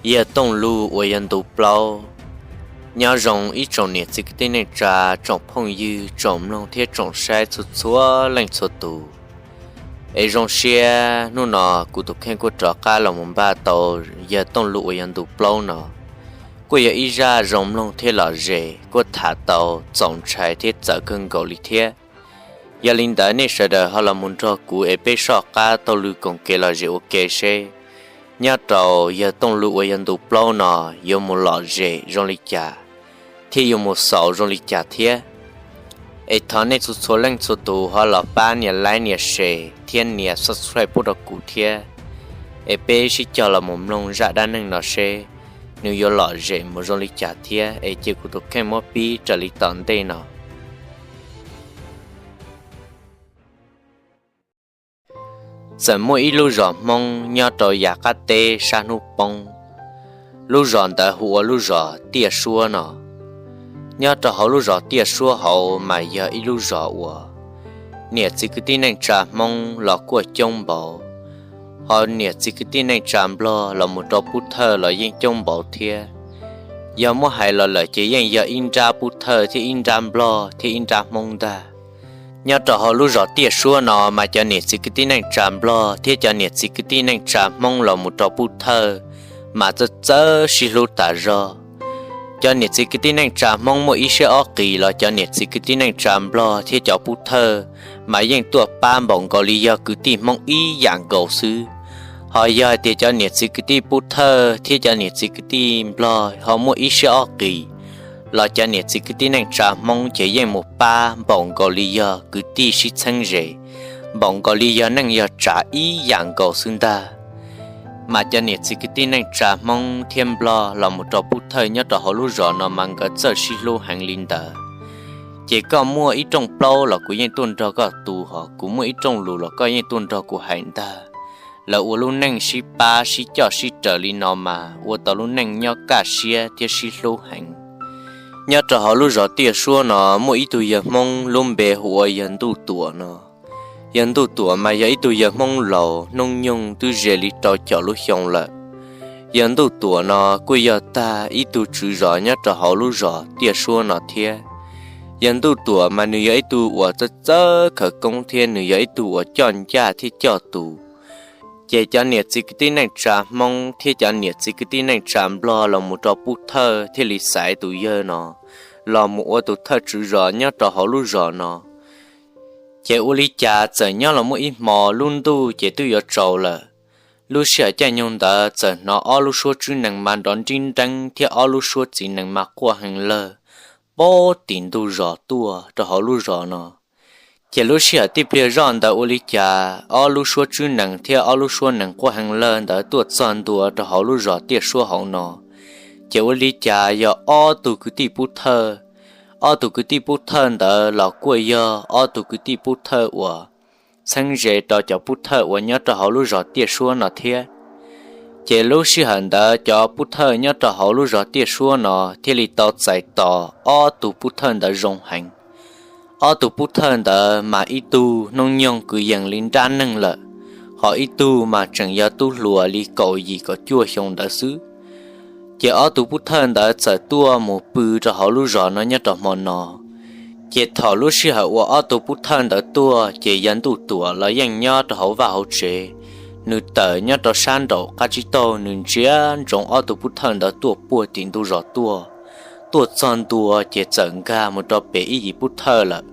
Yawg Tooj Lug uas yog ntu plaub. Nyob zoo ib tsoom niam txiv kwv tij neej tsa, tsoom phooj ywg, tsoom mloog thiab tsoom saib txhua txhua leej txhua tus. Es zoo siab hnub no kuv tus kheej kuj rov qab los mus npaj tau yawg Tooj Lug uas yog ntu plaub no, kuj yog ib zaj zoo mloog thiab lom zem kuj tham tau txaus ntshai thiab txawv kawg nkaus li thiab. Yog li ntawd nej sawv daws ho los mus nrog kuv es peb soj qab taug lw koom kev lom zem ua ke seb nyob rau yawg Tooj Lug uas yog ntu plaub no yuav mus lom zem zoo li cas thiab yuav mus xaus zoo li cas thiab. Es thov nej txhua txhua leej txhua tus ho los pab nias like nias share thiab nias subscribe pub rau kuv thiab. Es peb sib cog los mus mloog zaj dab neeg no seb nws yuav lom zem mus zoo li cas thiab es cia kuv tus kheej muab pib raws li tom ntej no. Txawm muaj ib lub zos Hmoob nyob rau yav qab teb sab hnub poob. Lub zos ntawd hu ua lub zos Tiaj Suab no. Nyob rau hauv lub zos Tiaj Suab hauv mas yog ib lub zos uas niam txiv kwv tij neej tsa Hmoob los kuaj coob npaum, ho niam txiv kwv tij neej tsa Nplog los mus rau Pub Thawj los yeej coob npaum thiab. Yog muab hais los lawm ces yeej yog ib nrab Pub Thawj thiab ib nrab Nplog thiab ib nrab Hmoob ntag. Nyob rau hauv lub zos Tiaj Suab no mas cov niam txiv kwv tij neej tsa Nplog thiab cov niam txiv kwv tij neej tsa Hmoob los mus rau Pub Thawj mas txawj txawj sib hlub tas zog. Cov niam txiv kwv tij neej tsa Hmoob muaj ib siab ob qis los cov niam txiv kwv tij neej tsa Nplog thiab cov Pub Thawj mas yeej tuaj pab npaum nkaus li yog kwv tij Hmoob ib yam nkaus xwb. Ho yog hais tias cov niam txiv kwv tij Pub Thawj thiab cov niam txiv kwv tij Nplog ho muaj ib siab ob qis los cov niam txiv kwv tij neej tsa Hmoob ces yeej mus pab npaum nkaus li yog kwv tij sib txheeb ze, npaum nkaus li yog neej yog tsav ib yam nkaus xwb ntag. Mas cov niam txiv kwv tij neej tsa Hmoob thiab Nplog los mus rau Pub Thawj nyob rau hauv lub zos no mas nkawd txawj sib hlub heev li ntawd. Ces koj muaj ib rooj plaub los kuv yeej tuaj nrog koj tu, ho kuv muaj ib rooj lus los koj yeej tuaj nrog kuv hais ntag. Lawv ua lub neej sib pab sib coj sib raws li no mas ua tau lub neej nyob kaj siab thiab sib hlub heev. Nyob rau hauv lub zos Tiaj Suab no muaj ib tug yawg Hmoob lub npe hu ua yawg Ntuj Tuam no. Yawg Ntuj Tuam mas yog ib tug yawg Hmoob laus hnub nyoog twb ze li rau caum lub xyoo lawm. Yawg Ntuj Tuam no kuj yog tag ib tug tswv zos nyob rau hauv lub zos Tiaj Suab no thiab. Yawg Ntuj Tuam mas nws yog ib tug uas txawj txawj khawv koob thiab nws yog ib tug uas coj ncaj thiab coj tus. Ces cov niam txiv kwv tij neej tsa Hmoob thiab cov niam txiv kwv tij neej tsa Nplog los mus rau Pub Thawj thiaj li xaiv tus yawg no los mus ua tus thawj tswv zos nyob rau hauv lub zos no. Ces ua li cas txawm nyob los muaj ib hmo lub ntuj ces twb yuav tsaus lawm. Lub sij hawm caij nyoog ntawd txawm hnov ob lub suab tswb nees mas nrov nrib nreeb thiab ob lub suab txiv nees mas quaj heev lawg puag tim ntug zos tuaj rau hauv lub zos no. Ces lub sij hawm tij pliag zoj ntawd ua li cas ob lub suab tswb nees thiab ob lub suab nees quaj heev lawg ntawd tuaj txog ntua rau hauv lub zos Tiaj Suab hauv no, ces ua li cas yog ob tug kwv tij Pub Thawj. Ob tug kwv tij Pub Thawj ntawd los kuj yog ob tug kwv tij Pub Thawj uas txheeb ze rau cov Pub Thawj uas nyob rau hauv lub zos Tiaj Suab no thiab. Ces lub sij hawm ntawd cov Pub Thawj nyob rau hauv lub zos Tiaj Suab no thiaj li tau txais tos ob tug Pub Thawj ntawd zoo heev. Ob tug Pub Thawj ntawd mas ib tug hnub nyoog kwv yees li nrab neeg lawm, ho ib tug mas tseem yog tub hluas li kaum yim kaum cuaj xyoo ntawd xwb. Ces ob tug Pub Thawj ntawd txawm tuaj mus pw rau hauv lub zos no nyob rau hmo no. Ces thaum lub sij hawm uas ob tug Pub Thawj ntawd tuaj ces yawg Ntuj Tuam los yeej nyob rau hauv vaj hauv tsev. Nws tawm nyob rau sab nraum qab tsib taug, nws ntsia ntsoov ob tug Pub Thawj ntawd tuaj puag tim ntug zos tuaj. Tuaj txog ntua ces txawm nkag mus rau pem ib yim Pub Thawj lawm.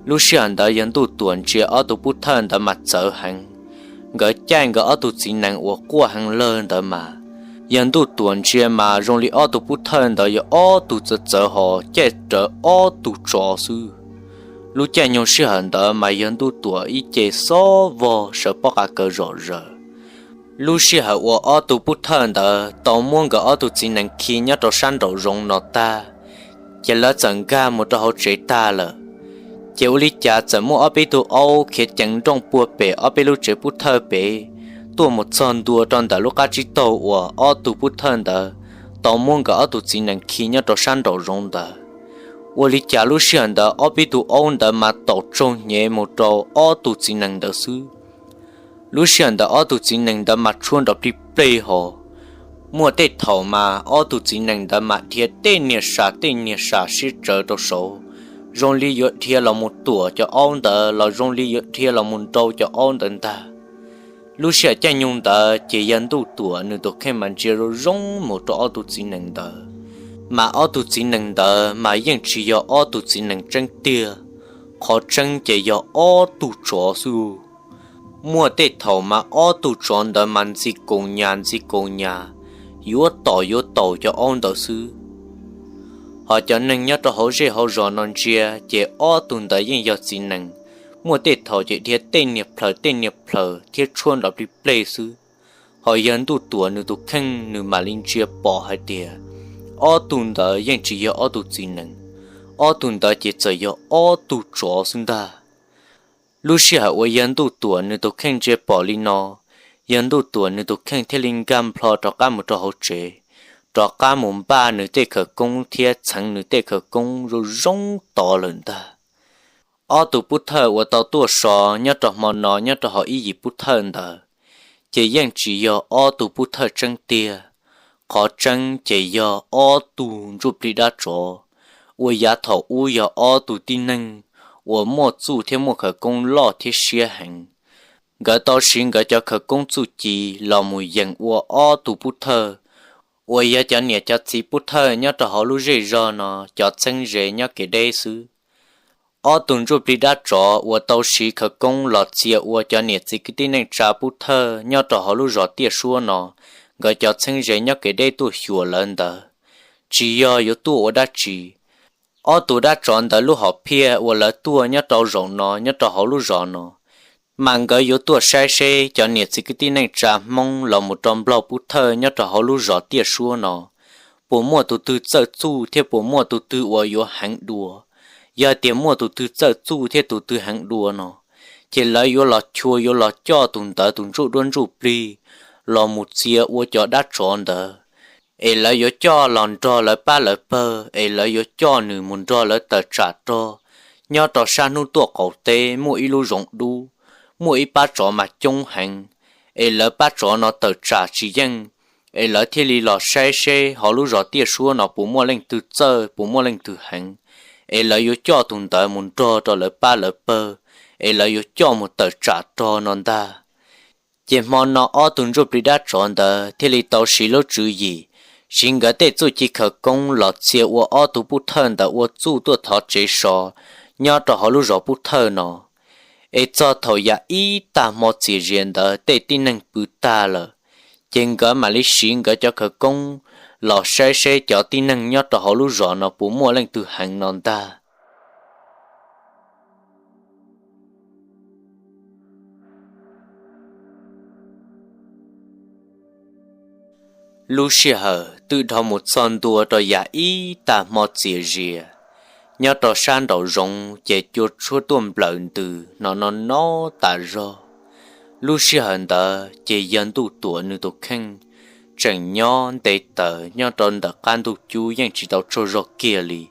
Lub sij hawm ntawd yawg Ntuj Tuam ntsia ob tug Pub Thawj ntawd mas txawv heev. Nkawd caij nkawd ob tug txiv nees uas quaj heev lawg ntawd mas, yawg Ntuj Tuam ntsia mas zoo li ob tug Pub Thawj ntawd yog ob tug txawv txawv ho caij rawv ob tug tsov xwb. Lub caij nyoog sij hawm ntawd mas yawg Ntuj Tuam ib ce xob vog sawv pob qa kaws zom zaws. Lub sij hawm uas ob tug Pub Thawj ntawd tau muab nkawd ob tug txiv nees khi nyob rau sab nraum zoov no tag, ces lawv txawm nkag mus rau hauv tsev tag lawm. Ces ua li cas txawm muaj ob peb tug aub khiav ceev nrooj puag pem ob peb lub tsev Pub Thawj pem tuaj mus txog ntua rau ntawm lub qab tsib taug uas ob tug Pub Thawj ntawd tau muab nkawd ob tug txiv nees khi nyob rau sab nraum zoov ntawd. Ua li cas lub sij hawm ntawd ob peb tug aub ntawd mas taum tsaug hnyev mus rau ob tug txiv nees ntawd xwb. Lub sij hawm ntawd ob tug txiv nees ntawd mas tshuab nrov plig pleg ho Muaj tej thaum mas ob tug txiv nees ntawd mas dhia tej niag sam tej niag sam siab tsawv rau saud, zoo li yuav dhia los mus tuam cov aub ntawd los zoo li yuav dhia los mus nrau cov aub ntawd ntag. Lub sij hawm caij nyoog ntawd ces yawg Ntuj Tuam nws tus kheej mas ntsia zoo zoo mus rau ob tug txiv nees ntawd, mas ob tug txiv nees ntawd mas yeej tsis yog ob tug txiv nees tseeb tiag, qhov tseeb ces yog ob tug tsov xwb. Muaj tej thaum mas ob tug tsov ntawd mas ntxi kaus nyas ntxi kaus nyas, yuav tom yuav taus cov aub ntawd xwb. Hos cov neeg nyob rau hauv zej hauv zos no ntsia ces ob tug ntawd yeej yog txiv nees, muaj tej thaum ces dhia tej niag plhaws tej niag plhaws thiab tshuab nrov plig pleg xwb. Hos yawg Ntuj Tuam nws tus kheej nws mam li ntsia pom hais tias ob tug ntawd yeej tsis yog ob tug txiv nees, ob tug ntawd ces txawm yog ob tug tsov xwb ntag. Lub sij hawm uas yawg Ntuj Tuam nws tus kheej ntsia pom li no, yawg Ntuj Tuam nws tus kheej thiaj li nkag nplho rov qab mus rau hauv tsev, rov qab mus npaj nws tej khawv koob thiab txheev nws tej khawv koob zoo zoo tod lawm ntag. Ob tug pub thawj uas tau tuaj so nyob rau hmo no nyob rau hauv ib yim pub thawj ntawd, ces yeej tsis yog ob tug pub thawj tseeb tiag, qhov tseeb ces yog ob tug ntsuj plig dab tsov, uas yav thaum ub yog ob tug tib neeg uas muaj txuj thiab muaj khawv koob loj thiab siab heev. Nkawd tau siv nkawd cov khawv koob txuj ci los mus yeem ua ob tug pub thawj, uas yog cov niam cov txiv pub thawj nyob rau hauv lub zej zog no cov txheeb ze nyob kev deb xwb. Ob tug ntsuj plig dab tsov uas tau siv khawv koob los txia ua cov niam txiv kwv tij neej tsa pub thawj nyob rau hauv lub zos Tiaj Suab no, nkawd cov txheeb ze nyob kev deb tuaj xyuas lawv ntawd, tsis yog yuav tuaj ua dab tsi. Ob tug dab tsov ntawd lub hom phiaj uas lawv tuaj nyob rau zaum no nyob rau hauv lub zos no, mas nkawd yuav tuaj saib seb cov niam txiv kwv tij neej tsa Hmoob los mus rau Nplog pub thawj nyob rau hauv lub zos Tiaj Suab no, puas muaj tus twg txawj txuj thiab puas muaj tus twg uas yuav heev dua. Yog tias muaj tus twg txawj txuj thiab tus twg heev dua no, ces lawv yuav los chua yuav los coj tus ntawd tus ntsuj duab ntsuj plig los mus txia ua cov dab tsov ntawd, es lawv yuav coj los nrog lawv pab lawv pawg, es lawv yuav coj nws mus nrog lawv tawm tsam rog. Nyob rau sab hnub tuaj qaum teb muaj ib lub zoov dub, muaj ib pab tsov mas coob heev, es lawv pab tsov no tawm tsam tsis yeej, es lawv thiaj li los saib seb hauv lub zos Tiaj Suab no puas muaj leej twg txawj puas muaj leej twg heev, es lawv yuav coj tus ntawd mus nrog rau lawv pab lawv pawg, es lawv yuav coj mus tawm tsam rog no ntag. Ces hmo no ob tug ntsuj plig dab tsov ntawd thiaj li tau siv lub tswv yim, siv nkawd tej txuj ci khawv koob los txia ua ob tug pub thawj ntawd ua txuj tuaj thov tsev so nyob rau hauv lub zos pub thawj no. Es txog thaum yam ib tag hmo txias zias ntawd tej tib neeg pw tag lawm, ces nkawd mam li siv nkawd cov khawv koob los saib seb cov tib neeg nyob rau hauv lub zos no puas muaj leej twg heev no ntag. Lub sij hawm twb dhau mus txog ntua rau yam ib tag hmo txias zias, nyob rau sab nraum zoov ces cua tshuab tuaj nplawm ntws hnov no no tas zog. Lub sij hawm ntawd ces yawg Ntuj Tuam nws tus kheej tseem nyob nte taws nyob rau ntawm qab ntuj cub yeej tsis tau tsaug zog kiag li.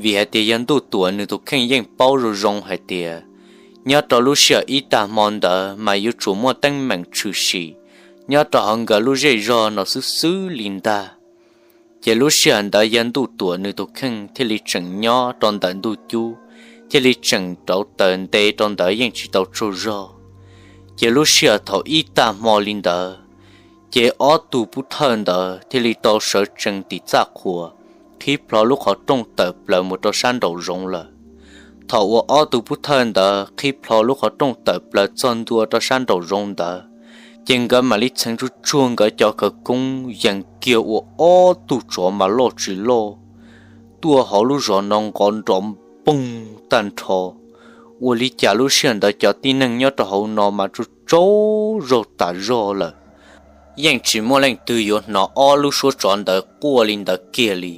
Vim hais tias yawg Ntuj Tuam nws tus kheej yeej paub zoo zoo hais tias nyob rau lub sij hawm ib tag hmo ntawd mas yuav tsum muaj teeb meem tshwm sim nyob rau hauv nkawd lub zej zog no xwb xwb li ntag. Ces lub sij hawm ntawd yawg Ntuj Tuam nws tus kheej thiaj li tseem nyob rau ntawm ntuj cub, thiaj li tseem rauv taws nte rau ntawd yeej tsis tau tsaug zog. Ces lub sij hawm thaum ib tag hmo li ntawd, ces ob tug pub thawj ntawd thiaj li tau sawv tsees tim txaj qhua, qhib plho lub qhov rooj tawm plaws mus rau sab nraum zoov lawm. Thaum uas ob tug pub thawj ntawd qhib plho lub qhov rooj tawm plaws txog ntua rau sab nraum zoov ntawd, ces nkawd mam li txheev tsuag tsuag nkawd cov khawv koob yees kiag ua ob tug tsov mas loj tsis loj tuaj hauv lub zos no nqov nrov npoog tag nrho. Ua li cas lub sij hawm ntawd cov tib neeg nyob rau hauv no mas tsaug tsaug zog tas zog lawm, yeej tsis muaj leej twg yuav hnov ob lub suab tsov ntawd quaj li ntawd kiag li.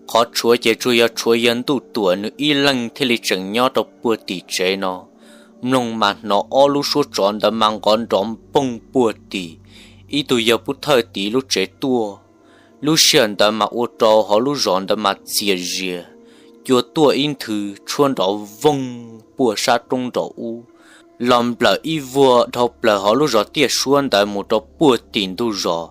Qhov tshuav ces tsuas yog tshuav yawg Ntuj Tuam nws ib leeg thiaj li tseem nyob rau puag tim tsev no. Mloog mas hnov ob lub suab tsov ntawd mas nqov nrov npoog puag tim ib tug yawg pub thawj tiv lub tsev tuaj. Lub sij hawm ntawd mas ua rau hauv lub zos ntawd mas txias zias, cua tuaj ib nthwv tshuab nrov voog puag sab roob nraum ub, los nplawm ib vuag dhau plaws hauv lub zos Tiaj Suab ntawd mus rau puag tim ntug zos,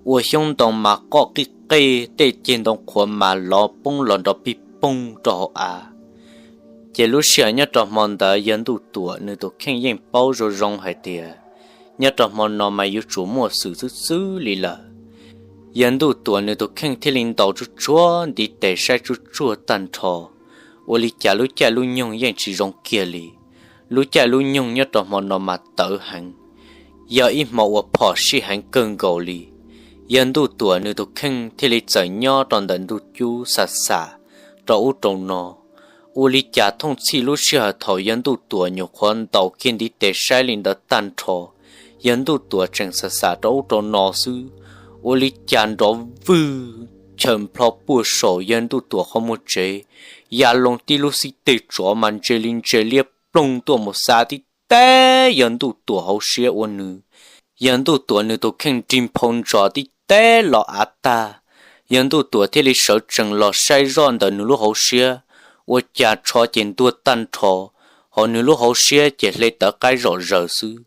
ua xyoob ntoo mas qoj qij qej, tej ceg ntoo qhuav mas lov poob los nrov pig poog rau hauv av. Ces lub sij hawm nyob rau hmo ntawd yawg Ntuj Tuam nws tus kheej yeej paub zoo zoo hais tias nyob rau hmo no mas yuav tsum muaj xwm xwb xwb li lawm. Yawg Ntuj Tuam nws tus kheej thiaj li ntaus tsuj tsuag ntiv tes saib tsuj tsuag tag nrho, ua li cas lub caij lub nyoog yeej tsis zoo kiag li. Lub caij lub nyoog nyob rau hmo no mas tawv heev, yog ib hmo uas phom sij heev kawg nkaus li. Yawg Ntuj Tuam nws tus kheej thiaj li txawm nyob rau ntawm ntug cub xam xam rau ub rau no. Ua li cas thooj txhij lub sij hawm thaum yawg Ntuj Tuam nyuam qhuav ntaus kiag ntiv tes saib li ntawd tag nrho, yawg Ntuj Tuam tseem xam xam rau ub rau no xwb, ua li cas nrov vwg chaws nplho puag saum yawg Ntuj Tuam qhov muag tsev, ya loo tib lub xib teg tsov mas ntse li ntse liab ploog tuaj mus xa tib teb yawg Ntuj Tuam hauv siab ua nws. Yawg Ntuj Tuam nws tus kheej rig nphau ntsos tib teb los av tag. Yawg Ntuj Tuam thiaj li sawv tsees los saib zoj ntawm nws lub hauv siab, ua cas tsho ces ntuag tag nrho, hos nws lub hauv siab ces hle tawv qaib zom zaws xwb.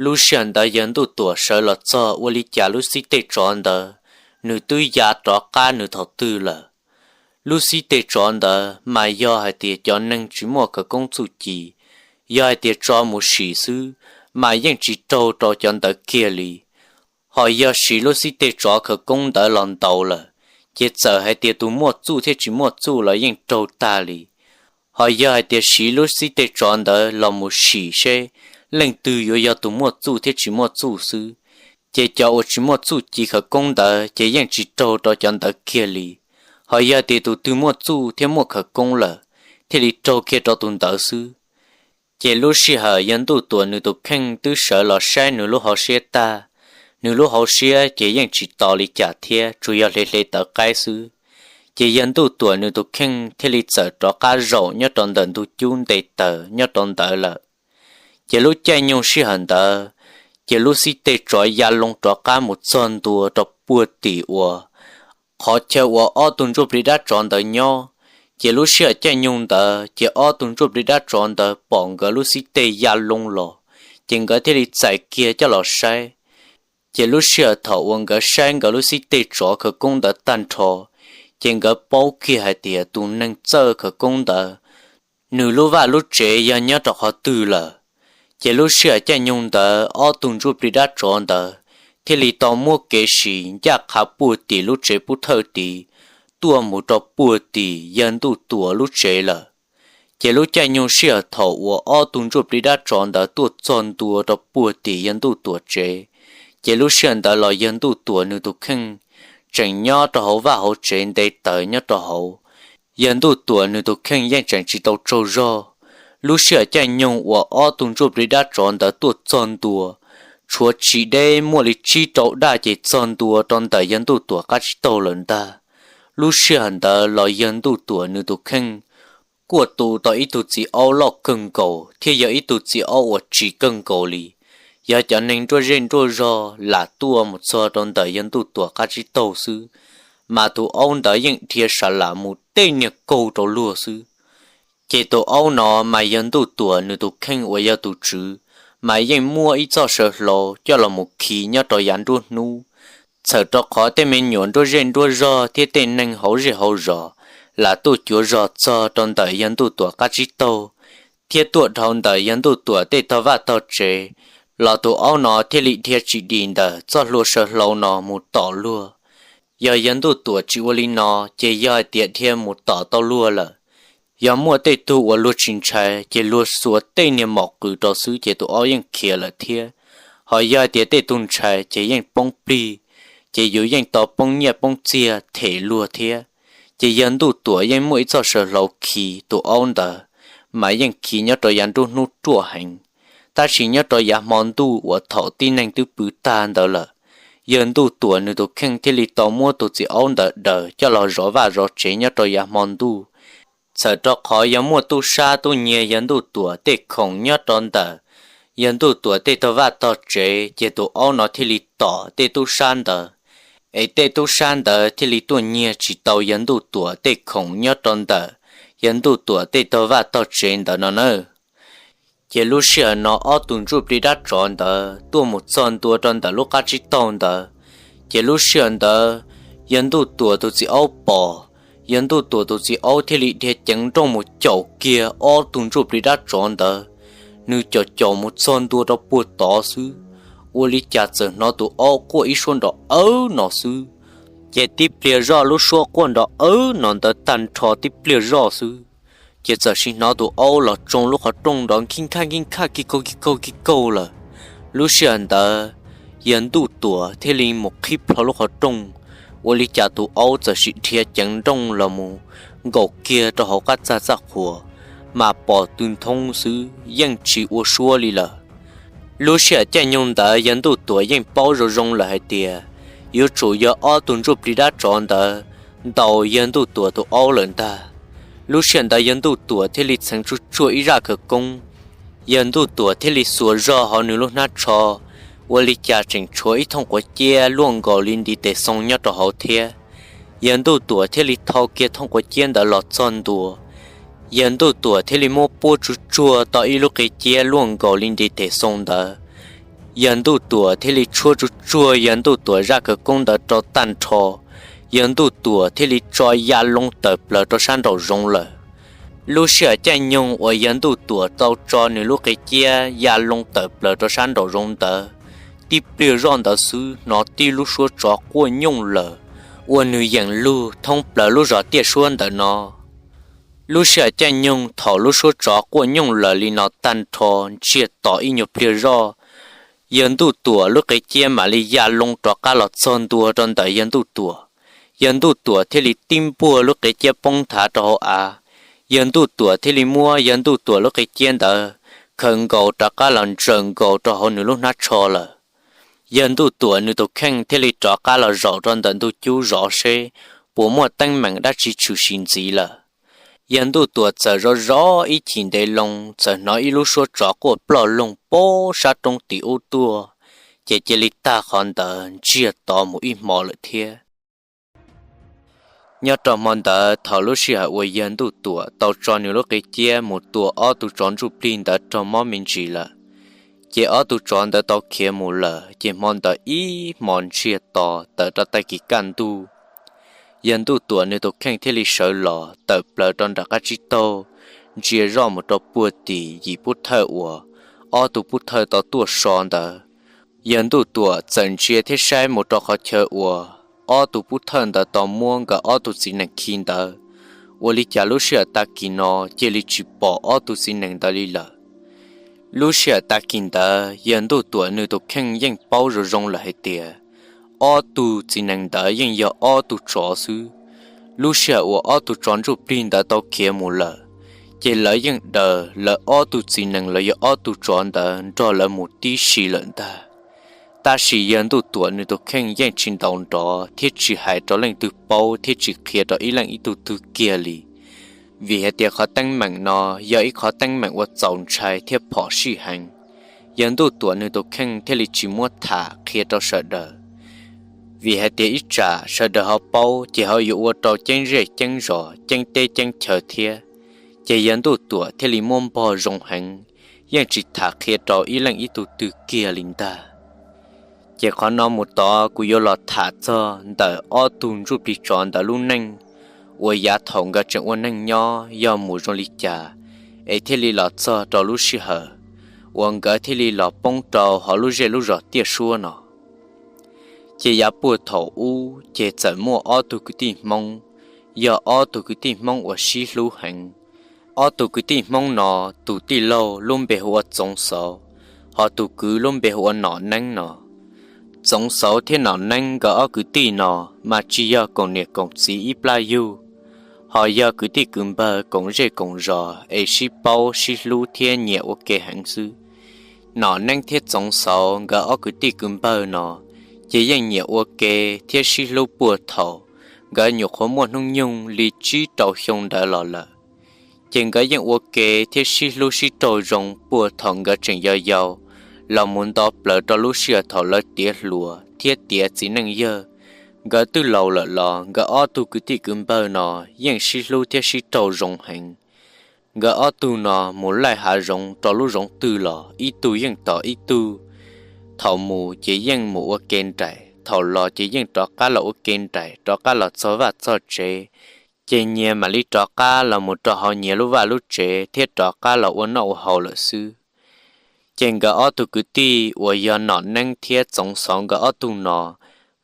Lub sij hawm ntawd yawg Ntuj Tuam sawv los txog ua li cas lub xib teg tsov ntawd nws twb ya rov qab nws thaum twg lawm. Lub xib teg tsov ntawd mas yog hais tias cov neeg tsis muaj khawv koob txuj ci, yog hais tias tso mus sim xwb mas yeej tsis raug rau cov ntawd kiag li. Hos yog siv lub xib teg tsov khawv koob ntawd los ntaus lawm, ces txawm hais tias tus muaj txuj thiab tsis muaj txuj los yeej raug tag li. Hos yog hais tias siv lub xib teg tsov ntawd los mus sim seb leej twg yuav yog tus muaj txuj thiab tsis muaj txuj xwb, ces cov uas tsis muaj txuj ci khawv koob ntawd ces yeej tsis raug rau cov ntawd kiag li. Hos yog tias tus twg muaj txuj thiab muaj khawv koob lawm, thiaj li raug kiag rau tus ntawd xwb. Ces lub sij hawm yawg Ntuj Tuam nws tus kheej twb sawv los saib nws lub hauv siab tag, nws lub hauv siab ces yeej tsis to li cas thiab, tsuas yog hle hle tawv qaib xwb. Ces yawg Ntuj Tuam nws tus kheej thiaj li txawm rov qab zaum nyob rau ntawm ntug cub nte taws nyob rau ntawd lawm. Ces lub caij nyoog sij hawm ntawd, ces lub xib teg tsov ya loo rov qab mus txog ntua rau puag tim uas qhov chaw uas ob tug ntsuj plig dab tsov ntawd nyob. Ces lub sij hawm caij nyoog ntawd ces ob tug ntsuj plig dab tsov ntawd pom nkawd lub xib teg ya loo los, ces nkawd thiaj li txais kiag coj los saib. Ces lub sij hawm thaum uas nkawd saib nkawd lub xib teg tsov khawv koob ntawd tag nrho, ces nkawd paub kiag hais tias tus neeg txawj khawv koob ntawd nws lub vaj lub tsev yog nyob rau qhov twg lawm. Ces lub sij hawm caij nyoog ntawd ob tug ntsuj plig dab tsov ntawd thiaj li tau muab kev sim ncaj qha puag tim lub tsev pub thawj tid tuaj mus rau puag tim yawg Ntuj Tuam lub tsev lawm. Ces lub caij nyoog sij hawm thaum uas ob tug ntsuj plig dab tsov ntawd tuaj txog ntua rau puag tim yawg Ntuj Tuam tsev, ces lub sij hawm ntawd los yawg Ntuj Tuam nws tus kheej tseem nyob rau hauv vaj hauv tsev nte taws nyob rau hauv. Yawg Ntuj Tuam nws tus kheej yeej tseem tsis tau tsaug zog. Lub sij hawm caij nyoog uas ob tug ntsuj plig dab tsov ntawd tuaj txog ntua, tshuav tsis deb muaj li tsib rau daj ces txog ntua rau ntawm yawg Ntuj Tuam qab tsib taug lawm ntag. Lub sij hawm ntawd los yawg Ntuj Tuam nws tus kheej kuj tu tau ib tug txiv aub loj kawg nkaus thiab yog ib tug txiv aub uas tsim kawg nkaus li. Yog cov neeg nruab zej nruab zog lam tuaj mus txog rau ntawm yawg Ntuj Tuam qab tsib taug xwb, mas tus aub ntawd yeej dhia sa lam mus tej niag kaug rau luag xwb. Ces tus aub no mas yawg Ntuj Tuam nws tus kheej uas yog tus tswv, mas yeej muaj ib txoj saw hlau coj los mus khi nyob rau yav nruab hnub. Txhawm rau qhov tej me nyuam nruab zej nruab zog thiab tej neeg hauv zej hauv zos lam tuaj cuav zog txog rau ntawm yawg Ntuj Tuam qab tsib taug, thiab tuaj dhau ntawm yawg Ntuj Tuam tej tog vaj tog tsev, los tus aub no thiaj li dhia tsis dim ntawm txoj hlua saw hlau no mus tom luag. Yog yawg Ntuj Tuam tsis ua li no, ces yog hais tias dhia mus tom tau luag lawm, yog muaj tej tug uas luag tsis ntshai, ces luag xuas tej niag mom qws rau xwb ces tus aub yeej khiav lawm thiab. Hos yog hais tias tej tug ntshai ces yeej poob plig, ces yus yeej tau poob nyiaj poob txiag them luag thiab. Ces yawg Ntuj Tuam yeej muaj ib txoj saw hlau khi tus aub ntawd, mas yeej khi nyob rau yav nruab hnub ruaj heev. Tab sis nyob rau yav hmo ntuj uas thaum tib neeg twb pw tag ntawd lawm, yawg Ntuj Tuam nws tus kheej thiaj li tau muab tus txiv aub ntawd daws coj los zov vaj zov tsev nyob rau yav hmo ntuj. Txhawm rau qhov yog muaj tub sab tub nyiag yawg Ntuj Tuam tej khoom nyob rau ntawm yawg Ntuj Tuam tej tog vaj tog tsev, ces tus aub no thiaj li tom tej tub sab ntawd, es tej tub sab ntawd thiaj li tuaj nyiag tsis tau yawg Ntuj Tuam tej khoom nyob rau ntawm yawg Ntuj Tuam tej tog vaj tog tsev ntawd no na. Ces lub sij hawm no ob tug ntsuj plig dab tsov ntawd tuaj mus txog ntua rau ntawm lub qab tsib taug ntawd, Ces lub sij hawm ntawd, yawg Ntuj Tuam tus txiv aub pom, yawg Ntuj Tuam tus txiv aub thiaj li dhia ceev nrooj mus caum kiag ob tug ntsuj plig dab tsov ntawd. Nws caum caum mus txog ntua rau puag tod xwb, ua li cas txawm hnov tus aub quaj ib suab nrov awb no xwb. Ces tib pliag zoj lub suab quaj nrov awb no ntawd tag nrho tib pliag zoj xwb, ces txawm sim hnov tus aub los tsoo lub qhov rooj nrov nkij nkaj nkij nkaj kij kaug kij kaug kij kaug lawm. Lub sij hawm ntawd, yawg Ntuj Tuam thiaj li mus qhib plho lub qhov rooj, ua li cas tus aub txawm sim dhia ceev nrooj los mus nkaum kiag rau hauv qab txag txaj qhua, mas pom tw nthoob xwb yeej tsis ua suab li lawm. Lub sij hawm caij nyoog ntawd yawg Ntuj Tuam yeej paub zoo zoo lawm hais tias yuav tsum yog ob tug ntsuj plig dab tsov ntawd ntaus yawg Ntuj Tuam tus aub lawm ntag. Lub sij hawm ntawd yawg Ntuj Tuam thiaj li txheev tsuj tsuag ib zaj khawv koob. Yawg Ntuj Tuam thiaj li xuas zog hauv nws lub hnab tsho, ua li cas tseem tshuav ib thooj quav ciab luaj nkaus li ntiv tes xoo nyob rau hauv thiab. Yawg Ntuj Tuam thiaj li thau kiag thooj quav ciab ntawd los txog ntua. Yawg Ntuj Tuam thiaj li muab puab tsuj tsuag tau ib lub qe ciab luaj nkaus li ntiv tes xoo ntawd. Yawg Ntuj Tuam thiaj li tshuab tsuj tsuag yawg Ntuj Tuam zaj khawv koob ntawd rau tag nrho. Yawg Ntuj Tuam thiaj li tso ya loo tawm plaws rau sab nraum zoov lawm. Lub sij hawm caij nyoog uas yawg Ntuj Tuam tau tso nws lub qe ciab ya loo tawm plaws rau sab nraum zoov ntawd, tib pliag zoj ntawd xwb hnov tib lub suab tsov quaj nyooj lawm, ua nws yeem lug thoob plaws lub zos Tiaj Suab ntawm no. Lub sij hawm caij nyoog thaum lub suab tsov quaj nyooj lawm li no tag nrho ntsiag to ib nyuag pliag zoj, yawg Ntuj Tuam lub qe ciab mam li ya loo rov qab los txog ntua rau ntawm yawg Ntuj Tuam. Yawg Ntuj Tuam thiaj li tib npuaj lub qe ciab poob nthav rau hauv av. Yawg Ntuj Tuam thiaj li muab yawg Ntuj Tuam lub qe ciab ntawd khaws nkaus rov qab los ntsaws nkaus rau hauv nws lub hnab tsho lawm. Yawg Ntuj Tuam nws tus kheej thiaj li rov qab los zaum rau ntawm ntug cub zov seb puas muaj teeb meem dab tsi tshwm sim ntxiv lawm. Yawg Ntuj Tuam txawm zov zov ib chim ntev loo txawm hnov ib lub suab tsov quaj ploj loog pab sab roob tim ub tuaj, ces cia li tag qhov ntawd ntsiag to mus ib hmo lawm thiab. Nyob rau hmo ntawd thaum lub sij hawm uas yawg Ntuj Tuam tau tso nws lub qe ciab mus tua ob tug tsov ntsuj plig ntawd raug mob me ntsis lawm, ces ob tug tsov ntawd tau khiav mus lawm, ces hmo ntawd ib hmo ntsiag to tawm rau tag kis kaj ntug. Yawg Ntuj Tuam nws tus kheej thiaj li sawv los tawm plaws rau nram qab tsib taug, ntsia zoj mus rau puag tim yim pub thawj uas ob tug pub thawj tau tuaj so ntawd. Yawg Ntuj Tuam txawm ntsia thiab saib mus rau qhov chaw uas ob tug pub thawj ntawd tau muab nkawd ob tug txiv nees khi ntawd, ua li cas lub sij hawm tag kis no cia li tsis pom ob tug txiv nees ntawd li lawm. Lub sij hawm tag kis ntawd yawg Ntuj Tuam nws tus kheej yeej paub zoo zoo lawm hais tias ob tug txiv nees ntawd yeej yog ob tug tsov xwb. Lub sij hawm uas ob tug tsov ntsuj plig ntawd tau khiav mus lawm, ces lawv yeej daws lawv ob tug txiv nees los yog ob tug tsov ntawd nrog lawv mus tib si lawm ntag. Tab sis yawg Ntuj Tuam nws tus kheej yeej tsis ntaus nrov thiab tsis hais rau leej twg paub thiab tsis qhia rau ib leej ib tug twg kiag li, vim hais tias qhov teeb meem no yog ib qhov teeb meem uas txaus ntshai thiab phom sij heev. Yawg Ntuj Tuam nws tus kheej thiaj li tsis muab tham qhia rau sawv daws, vim hais tias ib tsam sawv daws ho paub ces ho yuav ua rau ceeb zej ceeb zos ceeb teb ceeb chaw thiab. Ces yawg Ntuj Tuam thiaj li muaj npog zoo heev, yeej tsis tham qhia rau ib leej ib tug twg kiag li ntag. Ces qhov no mus tod kuv yuav los tham txog ntawm ob tug ntsuj plig tsov ntawd lub neej, uas yav thaum nkawd tseem ua neej nyob yog mus zoo li cas, es thiaj li los txog rau lub sij hawm uas nkawd thiaj li los poob rau hauv lub zej lub zos Tiaj Suab no. Ces yav puag thaum ub ces txawm muaj ob tug kwv tij Hmoob, yog ob tug kwv tij Hmoob uas sib hlub heev. Ob tug kwv tij Hmoob no, tus tij laug lub npe hu ua Txoov Xauv, ho tus kwv lub npe hu ua Nom Neeb no. Txoov Xauv thiab Nom Neeb nkawd ob kwv tij no mas tsis yog koom niam koom txiv ib plab yug, ho yog kwv tij kwv npawg koom zej koom zos es sib paub sib hlub thiab nyiam ua ke heev xwb. Nom Neeb thiab Txoov Xauv nkawd ob kwv tij kwv npawg no ces yeej nyiam ua ke thiab sib hlub puag thaum nkawd nyuam qhuav muaj hnub nyoog li tsib rau xyoo ntawd los lawm. Ces nkawd yeej ua ke thiab sib hlub sib raug zoo puag thaum nkawd tseem yau yau, los mus nto plaws rau lub sij hawm thaum lawv tiav hluas thiab tiav txiv neej yawg. Nkawd twb laus lawm los nkawd ob tug kwv tij kwv npawg no yeej sib hlub thiab sib raug zoo heev. Nkawd ob tug no mus laij hav zoov rau lub zoov twg los ib tug yeej tos ib tug, thaum mus ces yeej mus ua ke nraim, thaum los ces yeej rov qab los ua ke nraim, rov qab los txog vaj txog tsev, ces nyias mam li rov qab los mus rau hauv nyias lub vaj lub tsev thiab rov qab los ua noj ua haus lawm xwb. Ces nkawd ob tug kwv tij uas yog Nom Neeb thiab Txoov Xauv nkawd ob tug no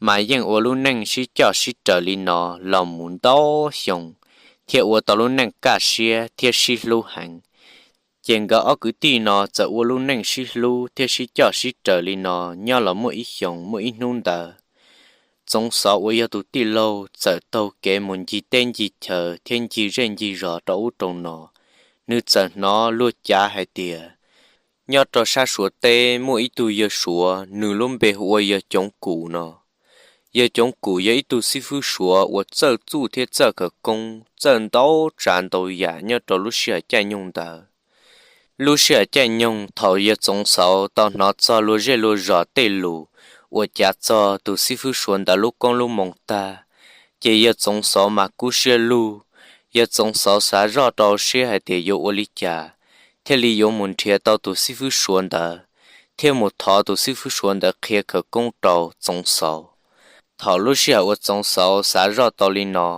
mas yeej ua lub neej sib coj sib raws li no los mus ntau xyoo, thiab ua tau lub neej kaj siab thiab sib hlub heev. Ces nkawd ob kwv tij no txawm ua lub neej sib hlub thiab sib coj sib raws li no nyob los muaj ib xyoos muaj ib hnub ntawd, Txoov Xauv uas yog tus tij laug txawm taug kev mus ncig teb ncig chaw thiab ncig zej ncig zos rau ub rau no. Nws txawm hnov luag cav hais tias nyob rau sab Suav teb muaj ib tug yawg Suav, nws lub npe hu ua yawg Coov Kum no. Yawg Coov Kum yog ib tug xib fwb Suav uas txawj txuj thiab txawj khawv koob, txawj ntau tsav ntau yam nyob rau lub sij hawm caij nyoog ntawd. Lub sij hawm caij nyoog thaum yawg Txoov Xauv tau hnov txog luag zej luag zos tej lus uas cav txog tus xib fwb Suav ntawd lub koob lub moo tag, ces yawg Txoov Xauv mas kub siab lug. Yawg Txoov Xauv xav zoj rau siab hais tias yuav ua li cas thiaj li yuav mus nrhiav tau tus xib fwb Suav ntawd, thiab mus thov tus xib fwb Suav ntawd qhia khawv koob rau Txoov Xauv. Thaum lub sij hawm uas Txoov Xauv xav zoj tau li no,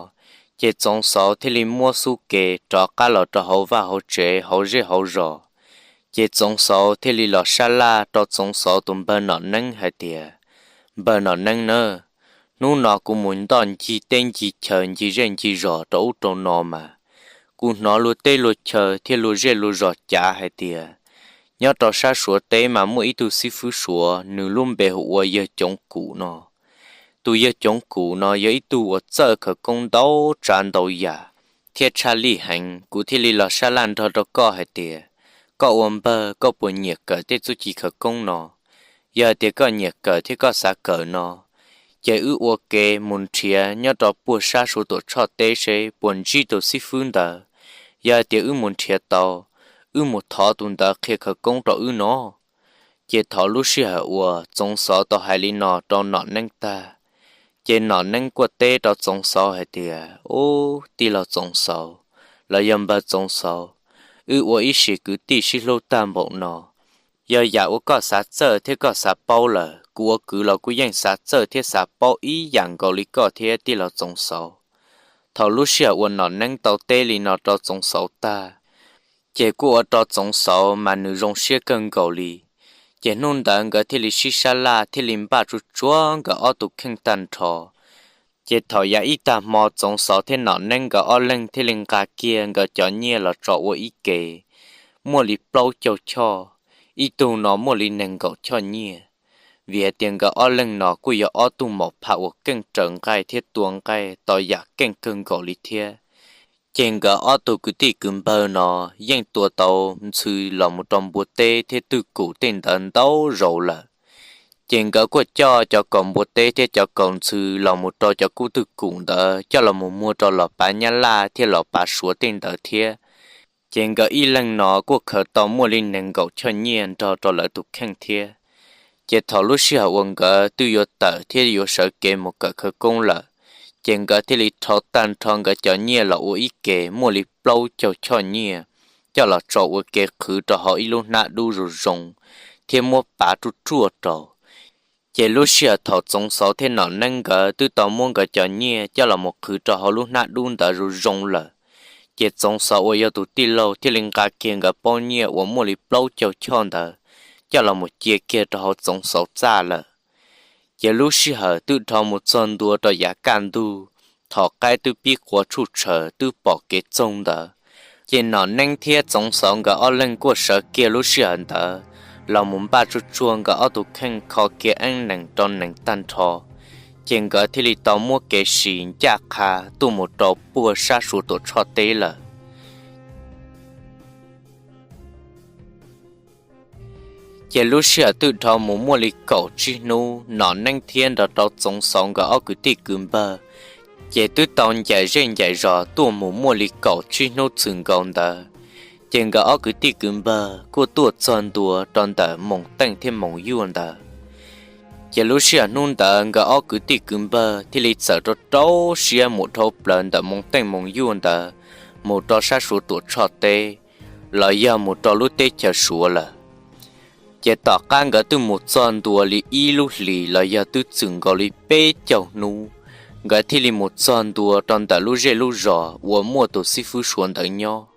ces Txoov Xauv thiaj li muab xub ke rov qab los rau hauv vaj hauv tsev hauv zej hauv zos. Ces Txoov Xauv thiaj li los sab laj rau Txoov Xauv tus npawg Nom Neeb hais tias, Npawg Nom Neeb na, hnub no kuv mus ntoj ncig teb ncig chaw ncig zej ncig zos rau ub rau no mas, kuv hnov luag teb luag chaw thiab luag zej luag zos cav hais tias nyob rau sab Suav teb mas muaj ib tug xib fwb Suav, nws lub npe hu ua yawg Coov Kum no. Tus yawg Coov Kum no yog ib tug uas txawj khawv koob ntau tsav ntau yam thiab tshaj lij heev. Kuv thiaj li los sab laj nrog rau koj hais tias, koj ua npawg koj puas nyiam kawm tej txuj ci khawv koob no? Yog hais tias koj nyiam kawm thiab koj xav kawm no, ces wb ua ke mus nrhiav nyob rau puag sab Suav Tuam Tshoj teb seb puas ntsib tus xib fwb ntawd. Yog hais tias wb mus nrhiav tau, wb mus thov tus ntawd qhia khawv koob rau wb no. Ces thaum lub sij hawm uas Txoov Xauv tau hais li no rau Nom Neeb tag, ces Nom Neeb kuj teb rau Txoov Xauv hais tias, Ub, tij laug Txoov Xauv, los yog npawg Txoov Xauv, wb ua ib sim kwv tij sib hlub tag npaum no, yog yam uas koj xav txawj thiab koj xav paub lawm, kuv ua kwv los kuv yeej xav txawj thiab xav paub ib yam nkaus li koj thiab tij laug Txoov Xauv. Thaum lub sij hawm uas Nom Neeb tau teb li no rau Txoov Xauv tag, ces kuj ua rau Txoov Xauv mas nws zoo siab kawg nkaus li. Ces hnub ntawd nkawd thiaj li sib sab laj thiaj li npaj tsuag tsuag nkawd ob tug kheej tag nrho. Ces thaum yav ib tag hmo Txoov Xauv thiab Nom Neeb nkawd ob leeg thiaj li nqa kiag nkawd cov nyiaj los tso ua ib ke, muaj li plaub caug choj, ib tug no muaj li nees nkaum choj nyiaj. Vim hais tias nkawd ob leeg no kuj yog ob tug maum phaj uas keej raws nqaij thiab tua nqaij tau yam keej kawg nkaus li thiab. Ces nkawd ob tug kwv tij kwv npawg no yeej tua tau ntxhw los mus rau npua teb thiab twg kum tej ntawd ntau zaus lawm. Ces nkawd kuj coj cov kaus npua teb thiab cov kaus ntxhw los mus rau cov kub twg kum ntawd coj los mus muag rau los pav Nyab Laj thiab los pav Suav tej ntawd thiab. Ces nkawd ib leeg no kuj khaws tau muaj li nees nkaum choj nyiaj nrog rau lawv tus kheej thiab. Ces thaum lub sij hawm uas nkawd twb yuav tawm thiab yuav sawv kev mus kawm khawv koob lawm, ces nkawd thiaj li rhau tag nrho nkawd cov nyiaj los ua ib ke muaj li plaub caug choj nyiaj, coj los tso ua ke qhwv rau hauv ib lub hnab dub zoo zoo thiab muab pav ruaj ruaj rau. Ces lub sij hawm thaum Txoov Xauv thiab Nom Neeb nkawd twb tau muab nkawd cov nyiaj coj los mus qhwv rau hauv lub hnab dub ntawd zoo zoo lawm, ces Txoov Xauv uas yog tus tij laug thiaj li nqa kiag nkawd pob nyiaj uas muaj li plaub caug choj ntawd coj los mus cia kiag rau hauv Txoov Xauv txaj lawm. Ces lub sij hawm twb dhau mus txog ntua rau yav kaj ntug, thaum qaib twb pib qua tshuj tshaws twb pom kev txoog ntawd, ces Nom Neeb thiab Txoov Xauv nkawd ob leeg kuj sawv kiag lub sij hawm ntawd los mus npaj tsuag tsuag nkawd ob tug kheej kho kiag eeb nees rau nees tag nrho, ces nkawd thiaj li tau muab kev sim ncaj qha tuaj mus rau puag sab Suav Tuam Tshoj teb lawm. Ces lub sij hawm twb dhau mus muaj li kaum tsib hnub, Nom Neeb thiab nrog rau Txoov Xauv nkawd ob kwv tij kwv npawg ces twb tau ncaim zej ncaim zos tuaj mus muaj li kaum tsib hnub txwm nkaus ntawd, ces nkawd ob kwv tij kwv npawg kuj tuaj txog ntua rau ntawm Moos Teej thiab Moos Yuaj ntawd. Ces lub sij hawm hnub ntawd nkawd ob kwv tij kwv npawg thiaj li txawm rau rau siab mus dhau plaws ntawm Moos Teej Moos Yuaj ntawd mus rau sab Suav Tuam Tshoj teb, los yog mus rau lub teb chaws Suav lawm. Ces tom qab nkawd twb mus txog ntua li ib lub hlis los yog twb txwm nkaus li peb caug hnub, nkawd thiaj li mus txog ntua rau ntawm lub zej lub zos uas muaj tus xib fwb Suav ntawd nyob.